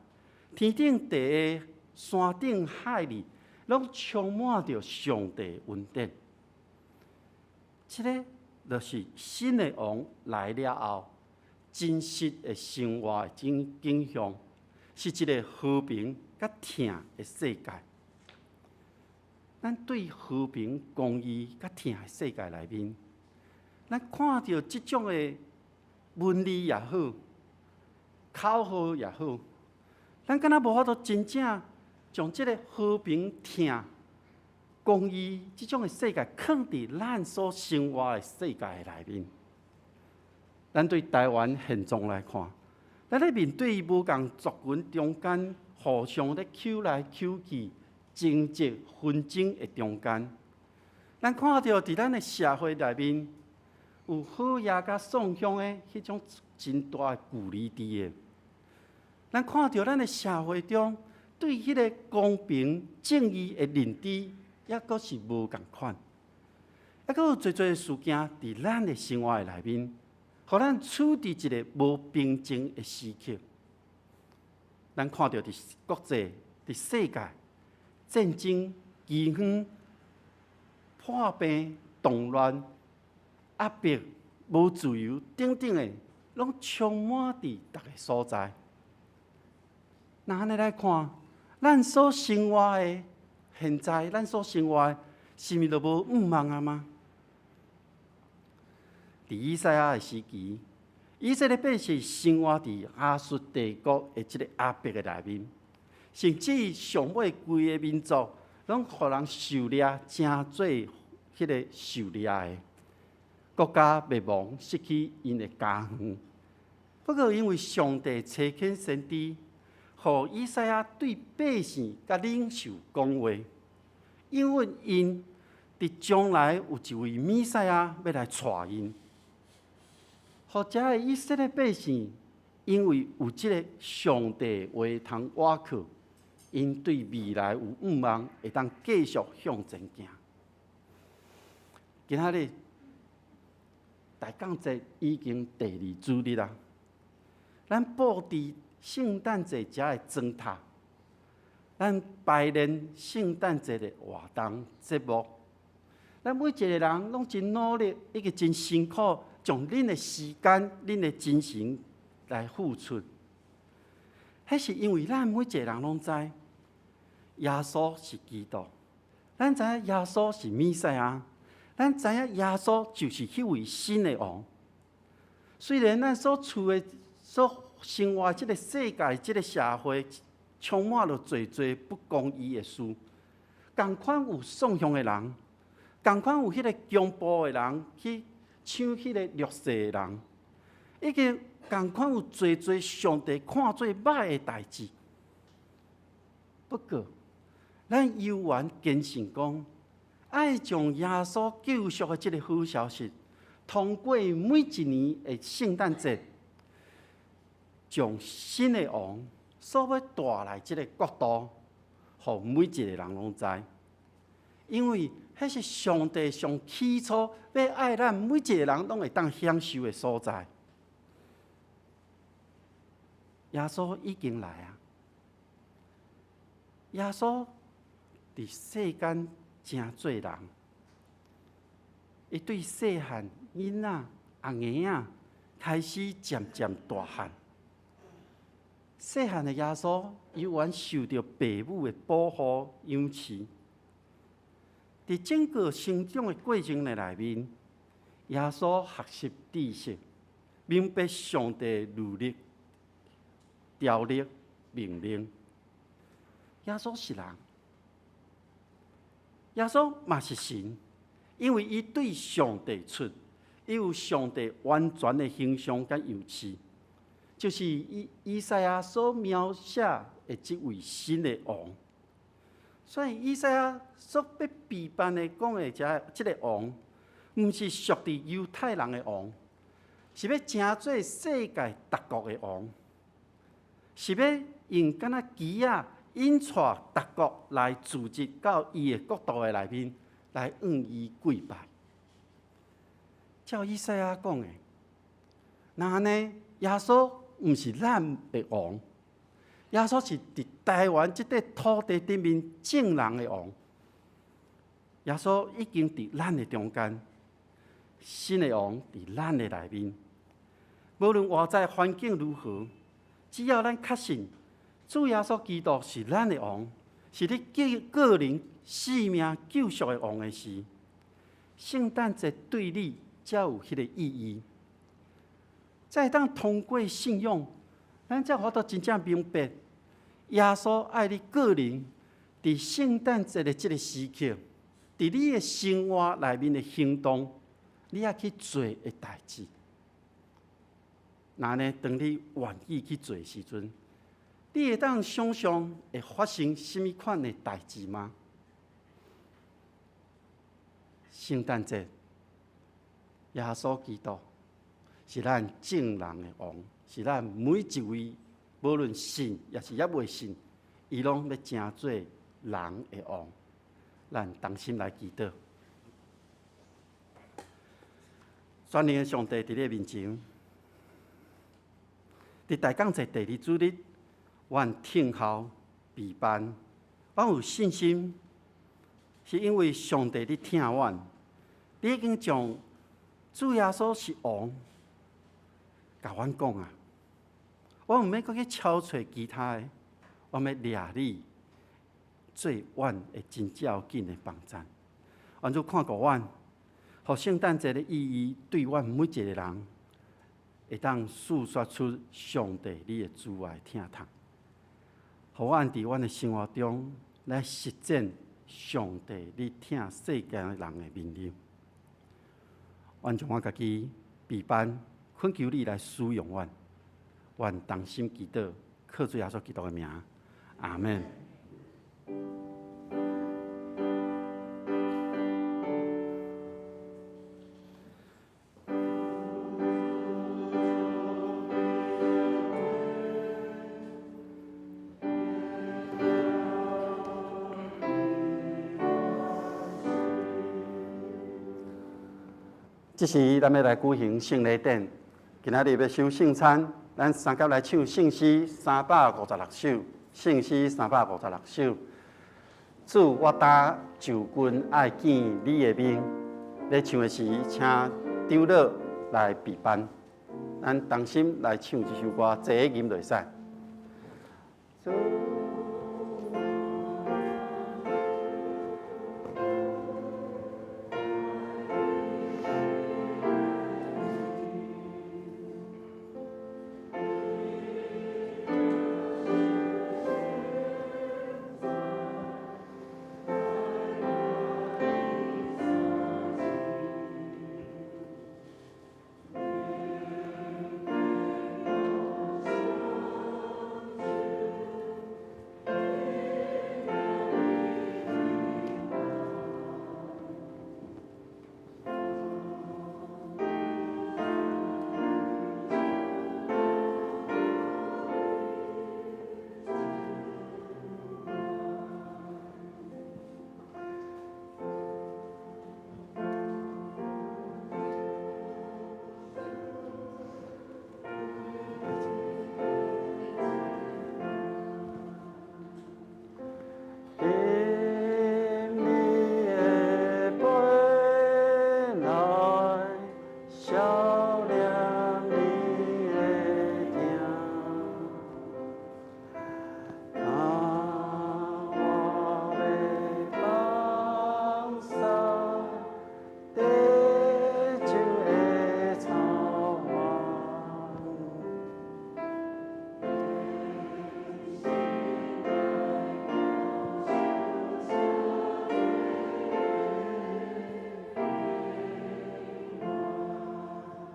天頂地下、山頂海裡，攏充滿著上帝恩典。這个就是新的王來了後，真實的生活的景象，是一个和平佮疼的世界。咱對和平、公義佮疼的世界內面，咱看著這種的文字也好，口號也好，咱敢若無法度真正將這个和平、疼、公義這種的世界，囥佇咱所生活的世界內面。咱對台灣現狀來看，咱咧面對無仝族群中間互相咧搝來搝去、爭執紛爭的中間，咱看著佇咱的社會內面有好野佮宋鄉的彼種真大的距離佇的。咱看著咱的社會中對彼个公平正義的認知，猶閣是無仝款，猶閣有濟濟事件佇咱的生活的內面，予咱處佇一个無平靜的時刻。咱看著佇國際、佇世界，戰爭、饑荒、破病、動亂、壓迫、無自由等等的，攏充滿佇逐个所在。若按呢來看，咱所生活的現在，咱所生活的，是毋是就無盼望啊嗎？佇以賽亞的時期，以色列百姓生活佇亞述帝國的這个壓迫的內面，甚至上尾規个民族攏予人狩獵，成做彼个狩獵的國家滅亡，失去𪜶的家園。不過因為上帝差遣先知，予以賽亞對百姓佮領袖講話，應允𪜶佇將來有一位彌賽亞欲來帶𪜶，予遮个以色列百姓，因為有這个上帝話通倚靠，𪜶對未來有向望，會當繼續向前行。今仔日大降節已經第二主日啦，咱布置聖誕節遮的燈塔，咱排練聖誕節的活動節目，咱每一个人攏真努力，以及真辛苦，將恁的時間、恁的精神來付出。彼是因為咱每一個人攏知，耶穌是基督，咱知影耶穌是彌賽亞，咱知影耶穌就是彼位新的王。雖然咱所處的、所生活這个世界、這个社會充滿了濟濟不公義的事，仝款有喪向的人，仝款有彼个強暴的人去搶彼个弱勢的人，以及仝款有濟濟上帝看做歹的代誌。不過，咱猶原堅信講，愛將耶穌救贖的這个好消息，通過每一年的聖誕節，將新的王所欲帶來這个國度，予每一个人攏知。因為彼是上帝上起初欲愛咱每一个人攏會當享受的所在。耶穌已經來啊！耶穌佇世間成做人，伊對細漢囡仔、阿嬰仔開始漸漸大漢。細漢的耶穌猶原受著爸母的保護養飼。佇整個成長的過程的內面，耶穌學習知識，明白上帝律例、條例、命令。耶穌是人，耶穌嘛是神，因為伊對上帝出，伊有上帝完全的形象佮樣式，就是以賽亞所描寫的這位新的王。所以以賽亞所欲備辦的講的這个王，毋是屬佇猶太人的王，是欲成做世界各國的王，是欲用敢若旗仔引帶各國來聚集到伊的國度的內面，來向伊跪拜。照以賽亞講的，若按呢，耶穌毋是咱的王，耶穌是佇台灣這塊土地頂面眾人的王。耶穌已經佇咱的中間，新的王佇咱的內面。無論外在環境如何，只要咱確信主耶穌基督是咱的王，是你個人性命救贖的王的時，聖誕節對你才有彼个意義。才會當通過信仰，咱才有法度真正明白，耶穌愛你個人，佇聖誕節的這个時刻，佇你的生活內面的行動，你愛去做的代誌。若呢，當你願意去做的時陣，你會當想象會發生啥物款的代誌嗎？聖誕節，耶穌基督是咱眾人的王，是咱每一位無論信抑是猶未信，伊攏欲成做人的王。咱同心來祈禱。全能的上帝佇你面前，佇大降節第二主日，阮聽候備辦，阮有信心，是因為上帝你疼阮，你已經將主耶穌是王，共阮講啊，我毋免閣去敲揣其他的，我欲掠你做阮的真正緊的幫贊。願主看顧阮，予聖誕節的意義對阮每一个人，會當訴說出上帝你的慈愛疼痛，予阮佇阮的生活中來實踐上帝你疼世間人的命令。阮將阮家己備辦，懇求你來使用阮。願同心祈禱，靠主耶穌基督的名，阿們。這時，咱欲來舉行聖禮典。今仔日欲守聖餐，咱三佮來唱聖詩356首。聖詩356首。主，我今就近愛見你的面。咧唱的時，請長老來備辦。咱同心來唱這首歌，坐吟就會使。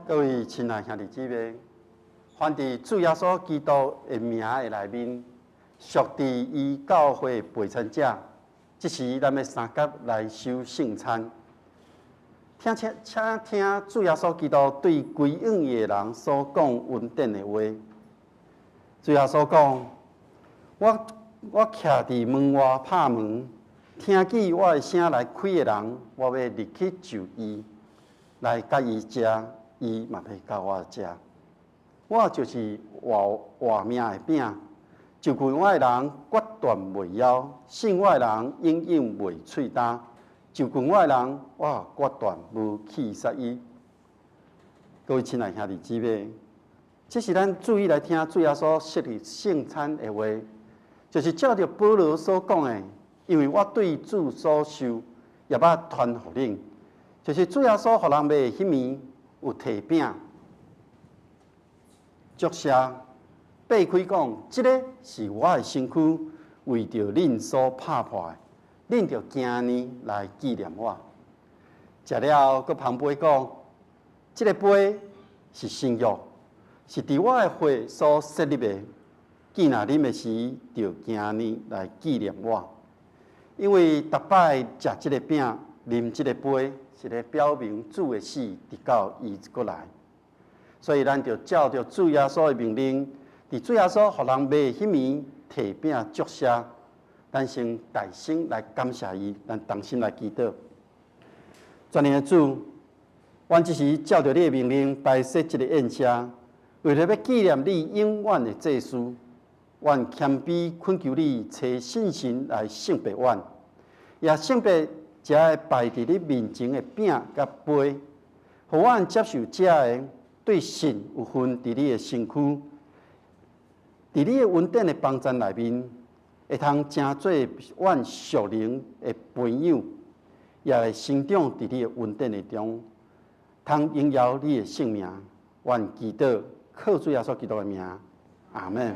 各位親愛兄弟姊妹，凡佇主耶穌基督的名的內面，屬佇伊教會陪餐者，這時咱欲三佮來守聖餐。聽請請聽主耶穌基督對歸向伊的人所講恩典的話。主耶穌講：我我徛佇門外拍門，聽見我的聲來開的人，我欲入去就伊，來佮伊食。伊嘛欲佮我食，我就是活活命的餅。就近我的人決斷袂枵，信我的人永遠袂喙焦。就近我的人，我決斷無棄殺伊。各位親愛兄弟姊妹，這是咱注意來聽主耶穌設立聖餐的話，就是照著保羅所講的，因為我對主所受，也捌傳予恁，就是主耶穌予人賣彼暝。有提餅，祝謝，擘開講，這个是我的身軀，為著恁所拍破的，恁著行按呢來紀念我。食了後，閣捧杯講，這个杯是新約，是佇我的血所設立的。既若啉的時，著行按呢來紀念我。因為逐擺食這个餅，啉這个杯，是咧表明主的死，直到伊閣來。所以咱著照著主耶穌的命令，佇主耶穌予人賣彼暝提餅祝謝，咱先大聲來感謝伊，咱同心來祈禱。全能的主，阮這時照著你的命令擺設這个宴席，為著欲紀念你永遠的祭司，阮謙卑懇求你，差聖神來聖別阮，也聖別這个擺佇你面前的餅佮杯，予阮接受這个對信有份佇你的身軀，佇你的恩典的幫贊內面，會通成做阮屬靈的培養，也會成長佇你的恩典的中，通榮耀你的聖名。阮祈禱，靠主耶穌基督的名，阿們。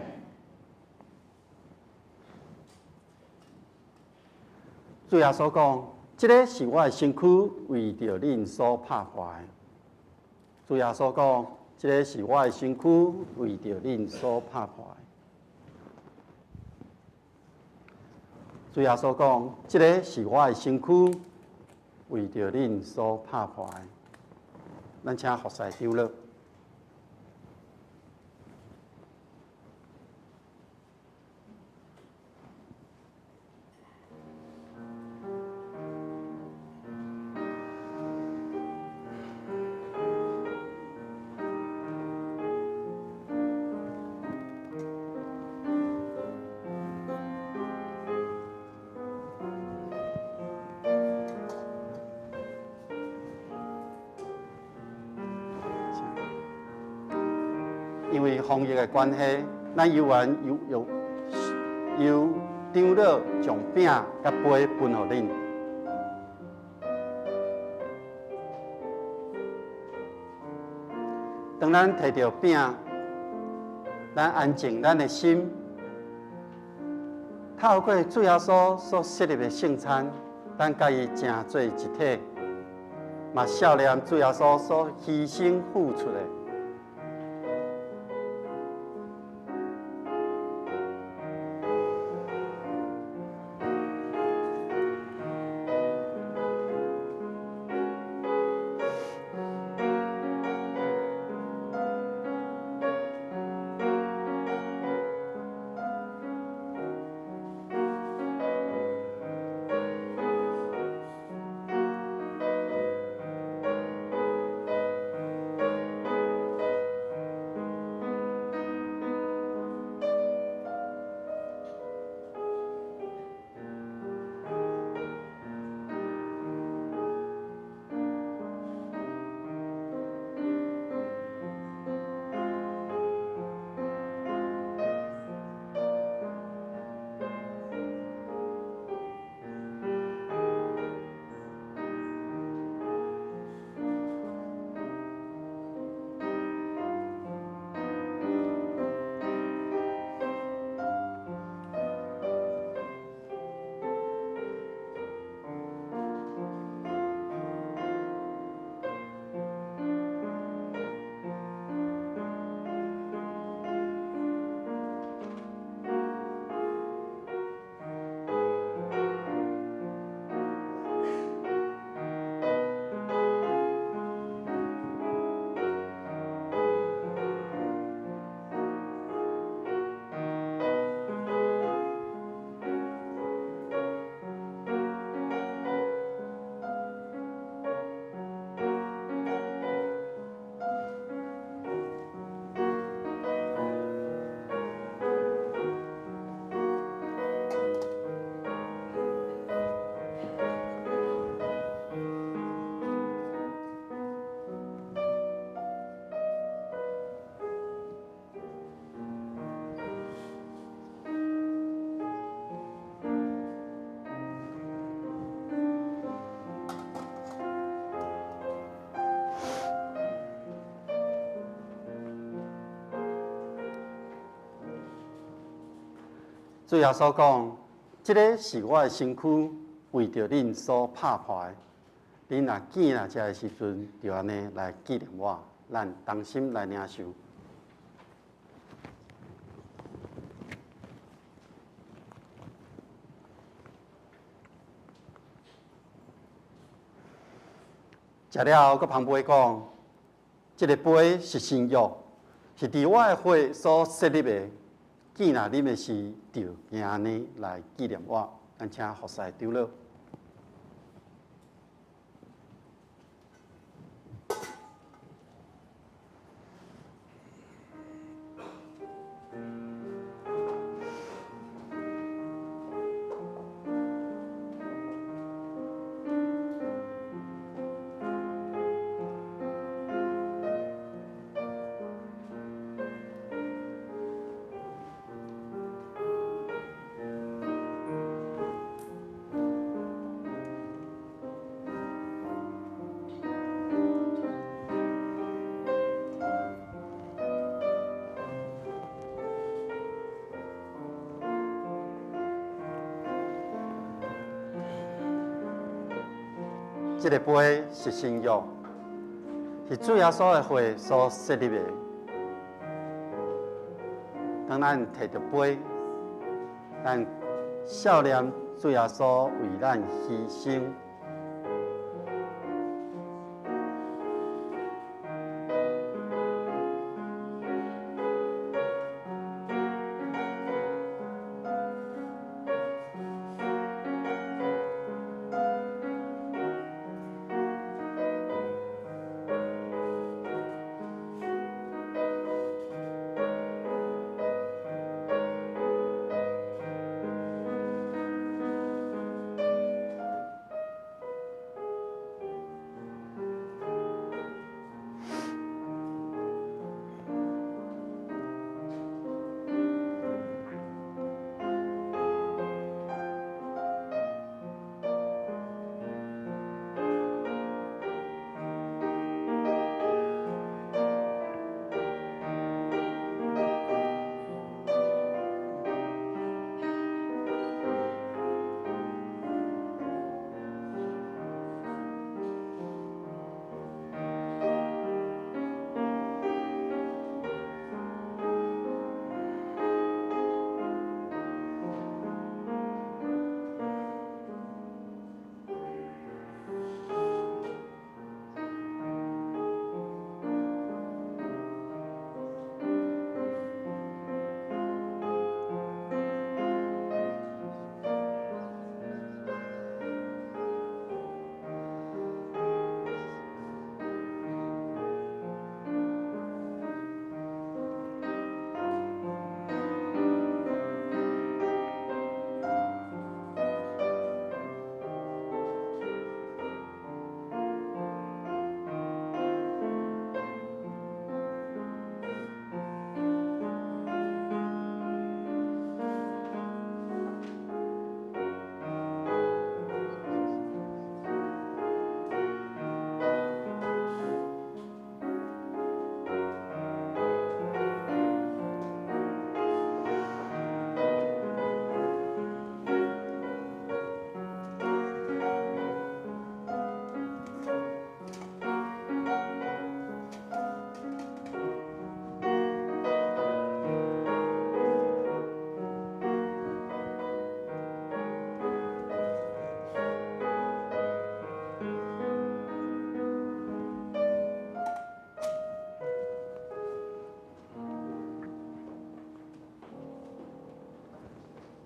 主耶穌講：這个是我的身軀，為著恁所拍破的。主耶穌講：這个是我的身軀，為著恁所拍破的。主耶穌講：這个是我的身軀，為著恁所拍破的。咱請服侍長老。因為防疫的關係，咱猶原由長老將餅佮杯分予恁。當咱提著餅，咱安靜咱的心，透過主耶穌所設立的聖餐，咱佮伊成做一體，嘛數念主耶穌所犧牲付出的。主耶穌講：這个是我的身軀，為著恁所拍破的。恁若見若食的時陣，就按呢來紀念我。咱同心來領受。食了後，閣捧杯講：這个杯是新約，是佇我的血所設立的。見若啉的時，就按呢來紀念我。咱請服侍長老。這个杯是新約，是主耶穌的血所設立的。當咱提著杯，咱孝念主耶穌為咱犧牲。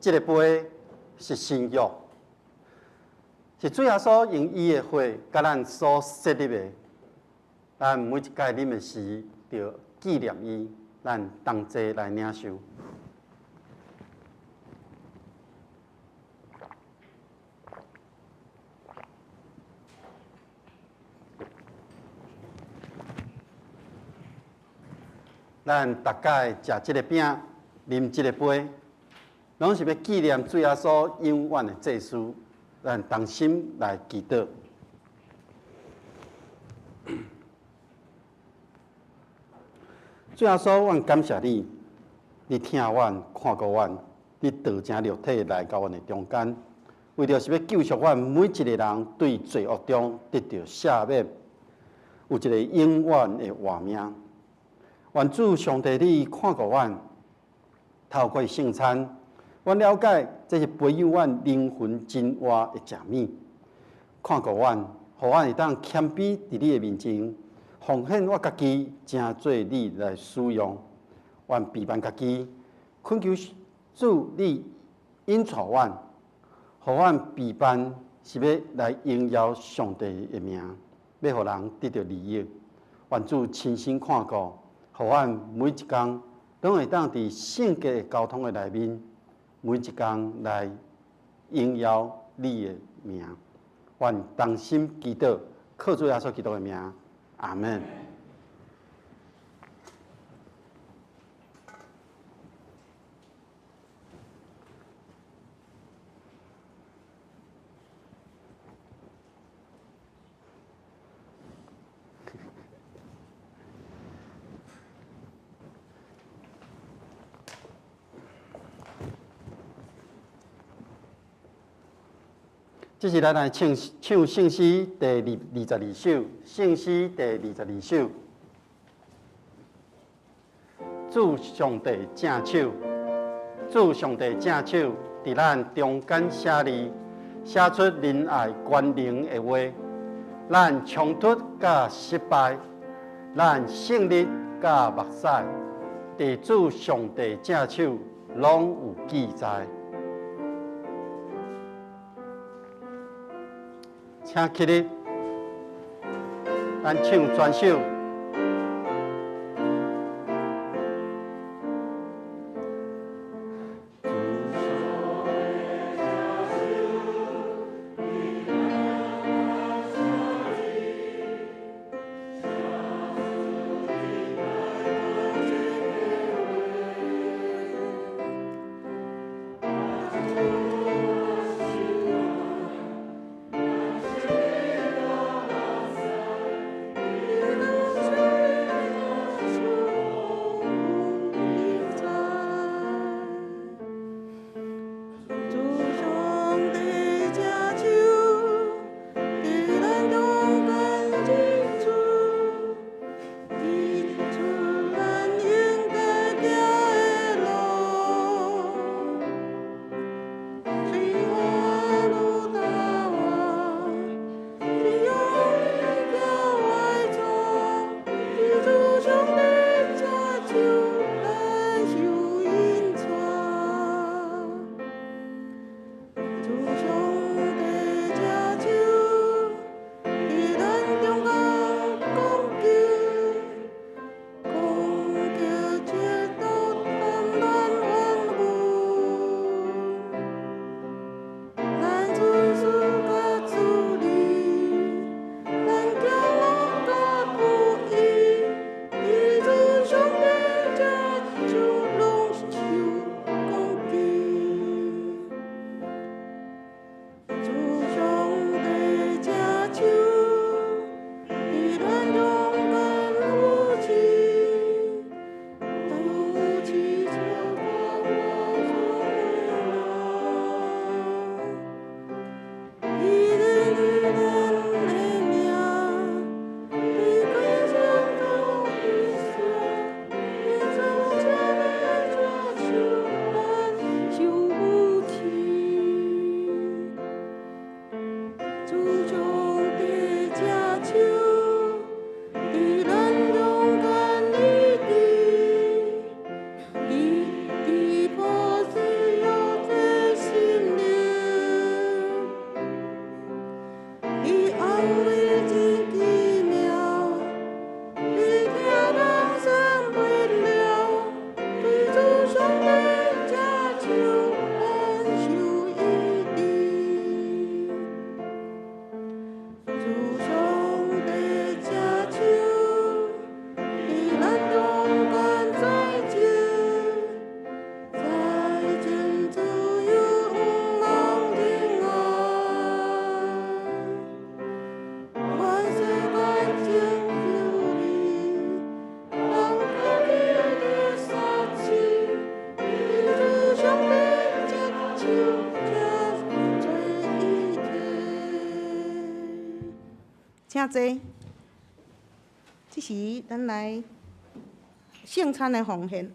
這个杯是新約，是主耶穌用伊的血共咱所設立的。咱每一擺啉的時，著紀念伊，咱同齊來領受。咱逐擺食這个餅，啉這个杯，攏是欲紀念主耶穌永遠的祭司，咱同心來祈禱。主耶穌，阮感謝你，你疼阮，看顧阮，你道成肉體來到阮的中間，為著是欲救贖阮每一个人對罪惡中得著赦免，有一个永遠的活命。願主上帝你看顧阮，透過聖餐，阮了解這是培養阮靈魂真活的食物。看顧阮，予阮會當謙卑佇你的面前，奉獻我家己，成做你來使用。阮卑慢家己，懇求主你引帶阮，予阮備辦是欲來榮耀上帝的名，欲予人得著利益。願主親身看顧，予阮每一工攏會當佇聖潔的交通的內面，每一工來榮耀你的名。願同心祈禱，靠主耶穌基督的名，阿門。這是咱來唱唱聖詩第22首，聖詩第二十二首。主上帝正手，主上帝正手，佇咱中間寫字，寫出仁愛權能的話。咱衝突佮失敗，咱勝利佮目屎，佇主上帝正手攏有記載。請起立，咱唱全首。請坐。這時，咱來聖餐的奉獻。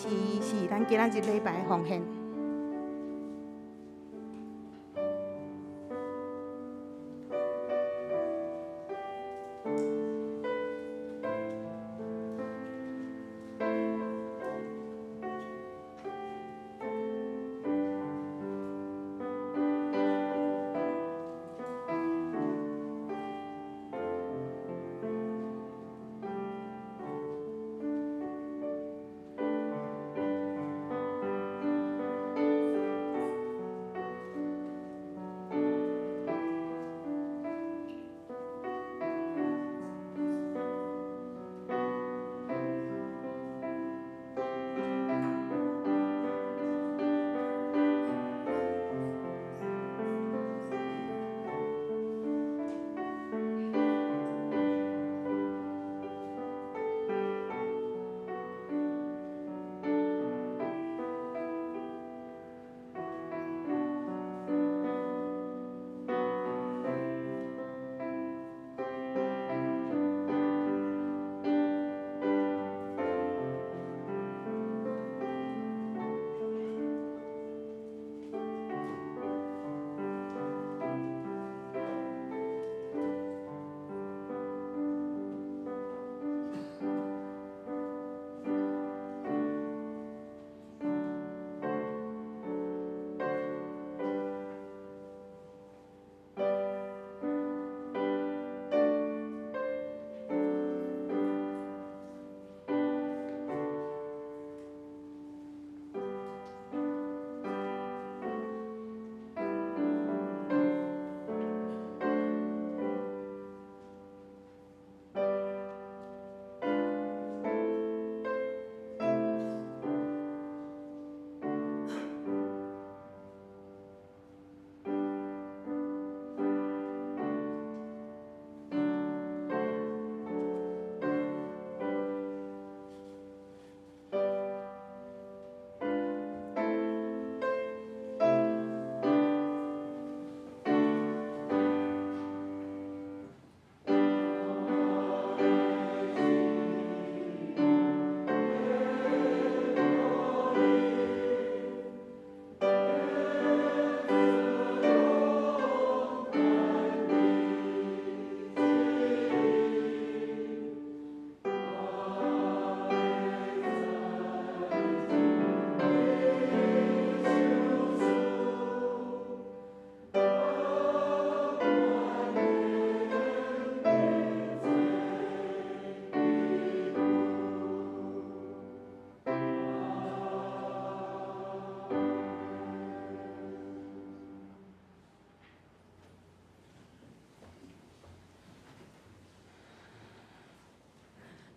是咱今仔日禮拜奉獻。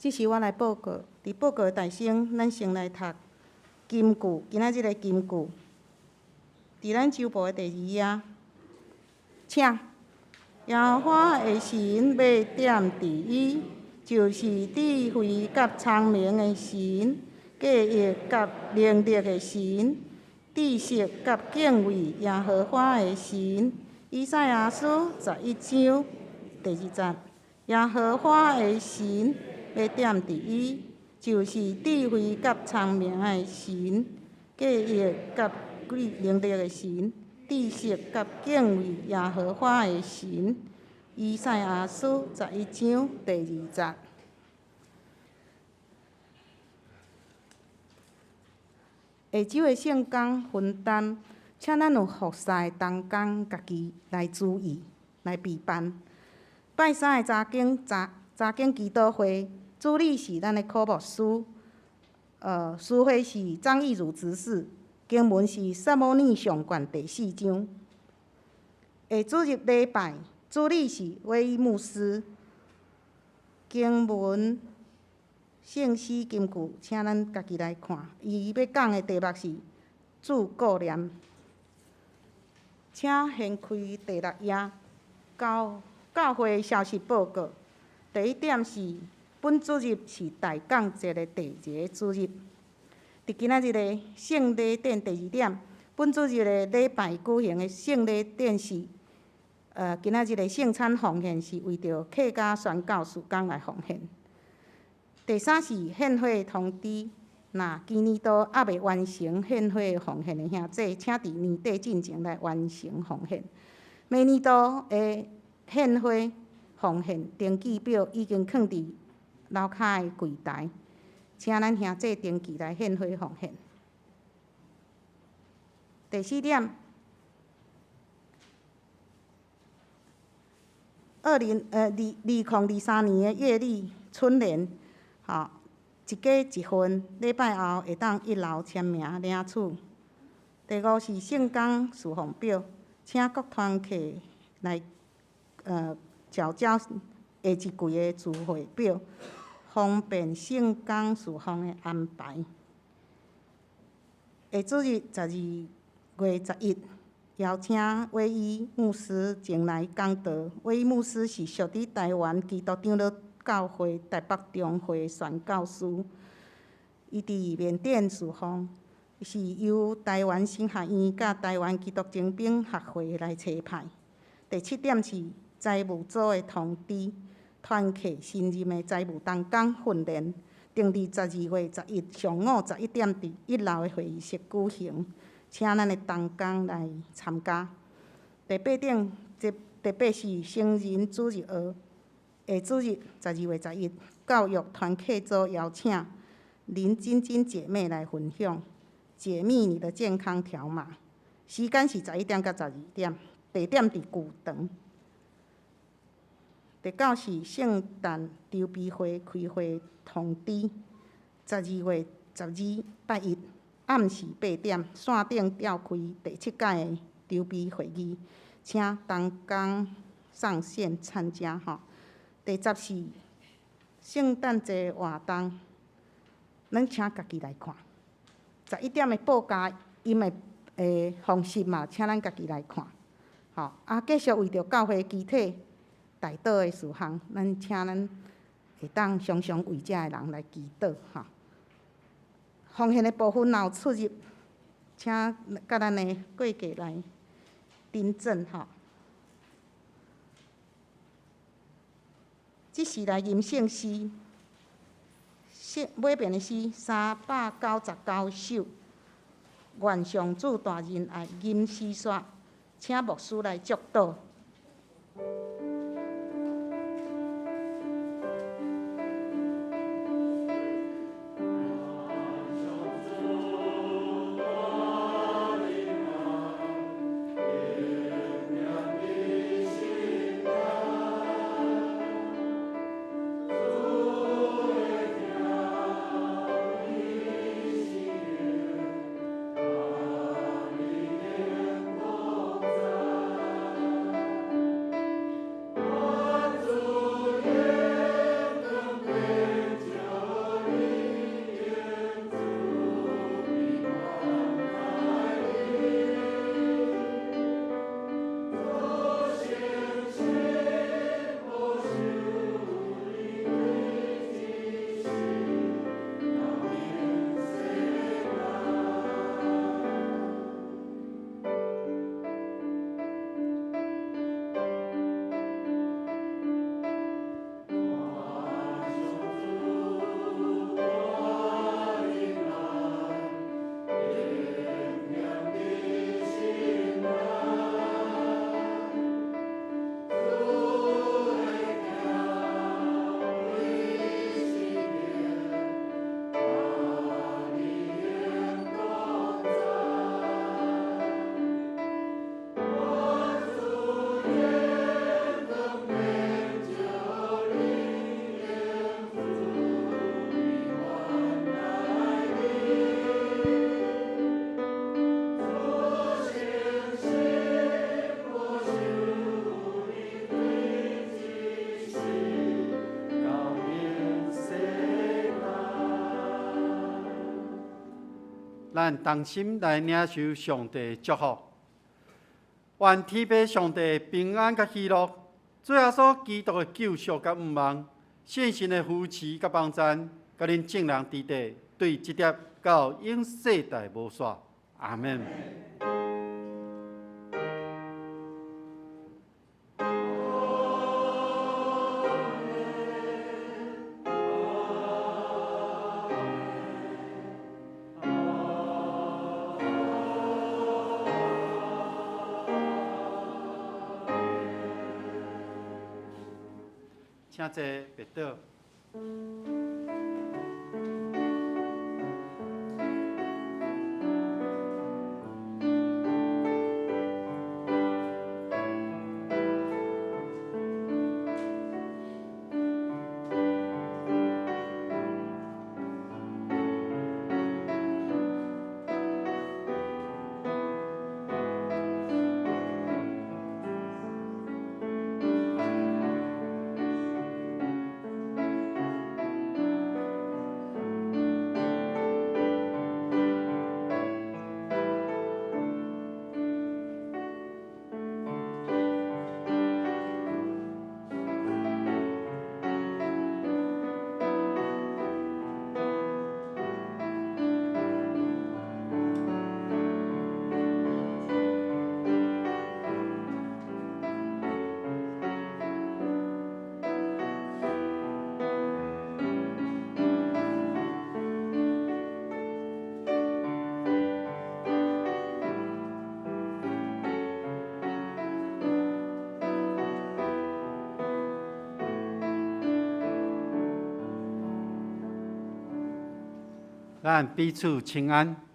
這是我來報告。佇報告的大先，咱先來讀金句。今仔日的金句，佇咱周報的第二頁，請耶和華的神欲踮佇伊，就是智慧佮聰明的神，計憶佮能力的神，知識佮敬畏耶和華的神。以賽亞書11章第2節，耶和華的神欲踮佇伊，就是智慧佮聰明的神，計憶佮能力的神，知識佮敬畏耶和華的神。以賽亞書11章第2節。下晝的聖工分擔，請咱有服侍的同工家己來注意，來備辦。拜三的查經祈禱會，主理是咱的柯牧師，司會是張義儒執事，經文是撒母耳上卷第四章。下主日禮拜，主理是韦牧師，經文聖詩金句，請咱家己來看。伊欲講的題目是主顧念，請掀開第六頁，教會消息報告。第一點是，本主日是大降節的第二个主日。佇今仔日的聖禮典第二點，本主日的禮拜舉行的聖禮典是，今仔日的聖餐奉獻是為著客家宣教事工來奉獻。第三是獻火通知，若今年度猶未完成獻花奉獻的兄弟，請佇年底進前來完成奉獻。明年度的獻花奉獻登記表已經囥佇樓跤的櫃台，請咱兄弟登記來獻花奉獻。第四點，2023年的月曆春聯，吼，一家一份，禮拜後會當一樓簽名領取。第五是聖工事奉表，請各團契來繳交下一季的聚會表，方便聖工事奉的安排。下主日12月11，邀請威伊牧師前來講道。威伊牧師是屬佇台灣基督長老教會台北中會宣教師，伊佇緬甸事奉，是由台灣神學院佮台灣基督精兵學會來差派。第七點是財務組的通知，團契新任的財務同工訓練，定佇12月11上午11點佇一樓的會議室舉行，請咱的同工來參加。第八點，特別是成人主日學，下主日12月11，教育團契組邀請林晶晶姐妹來分享解密你的健康條碼。時間是11點到12點，地點佇舊堂。第九是聖誕籌備會開會通知，12月12拜一暗時8點，線頂召開第七屆的籌備會議，請同工上線參加吼。第十是聖誕節活動，咱請家己來看。11點的報價，𪜶的方式嘛，請咱家己來看。吼，啊，繼續為著教會肢體代禱的事項，咱請咱會當常常為遮的人來祈禱吼。奉獻的部分若有出入，請佮咱的會計來訂正吼。這是來吟聖詩，尾邊的詩399首。願上主大仁愛吟詩煞，請牧師來祝禱。咱同心來領受上帝的祝福，願天父上帝平安佮喜樂，主耶穌基督的救贖佮盼望，聖神的扶持佮幫贊，佮恁眾人佇底，對這粒到永世代無煞。阿們。請坐，別倒。咱彼此請安。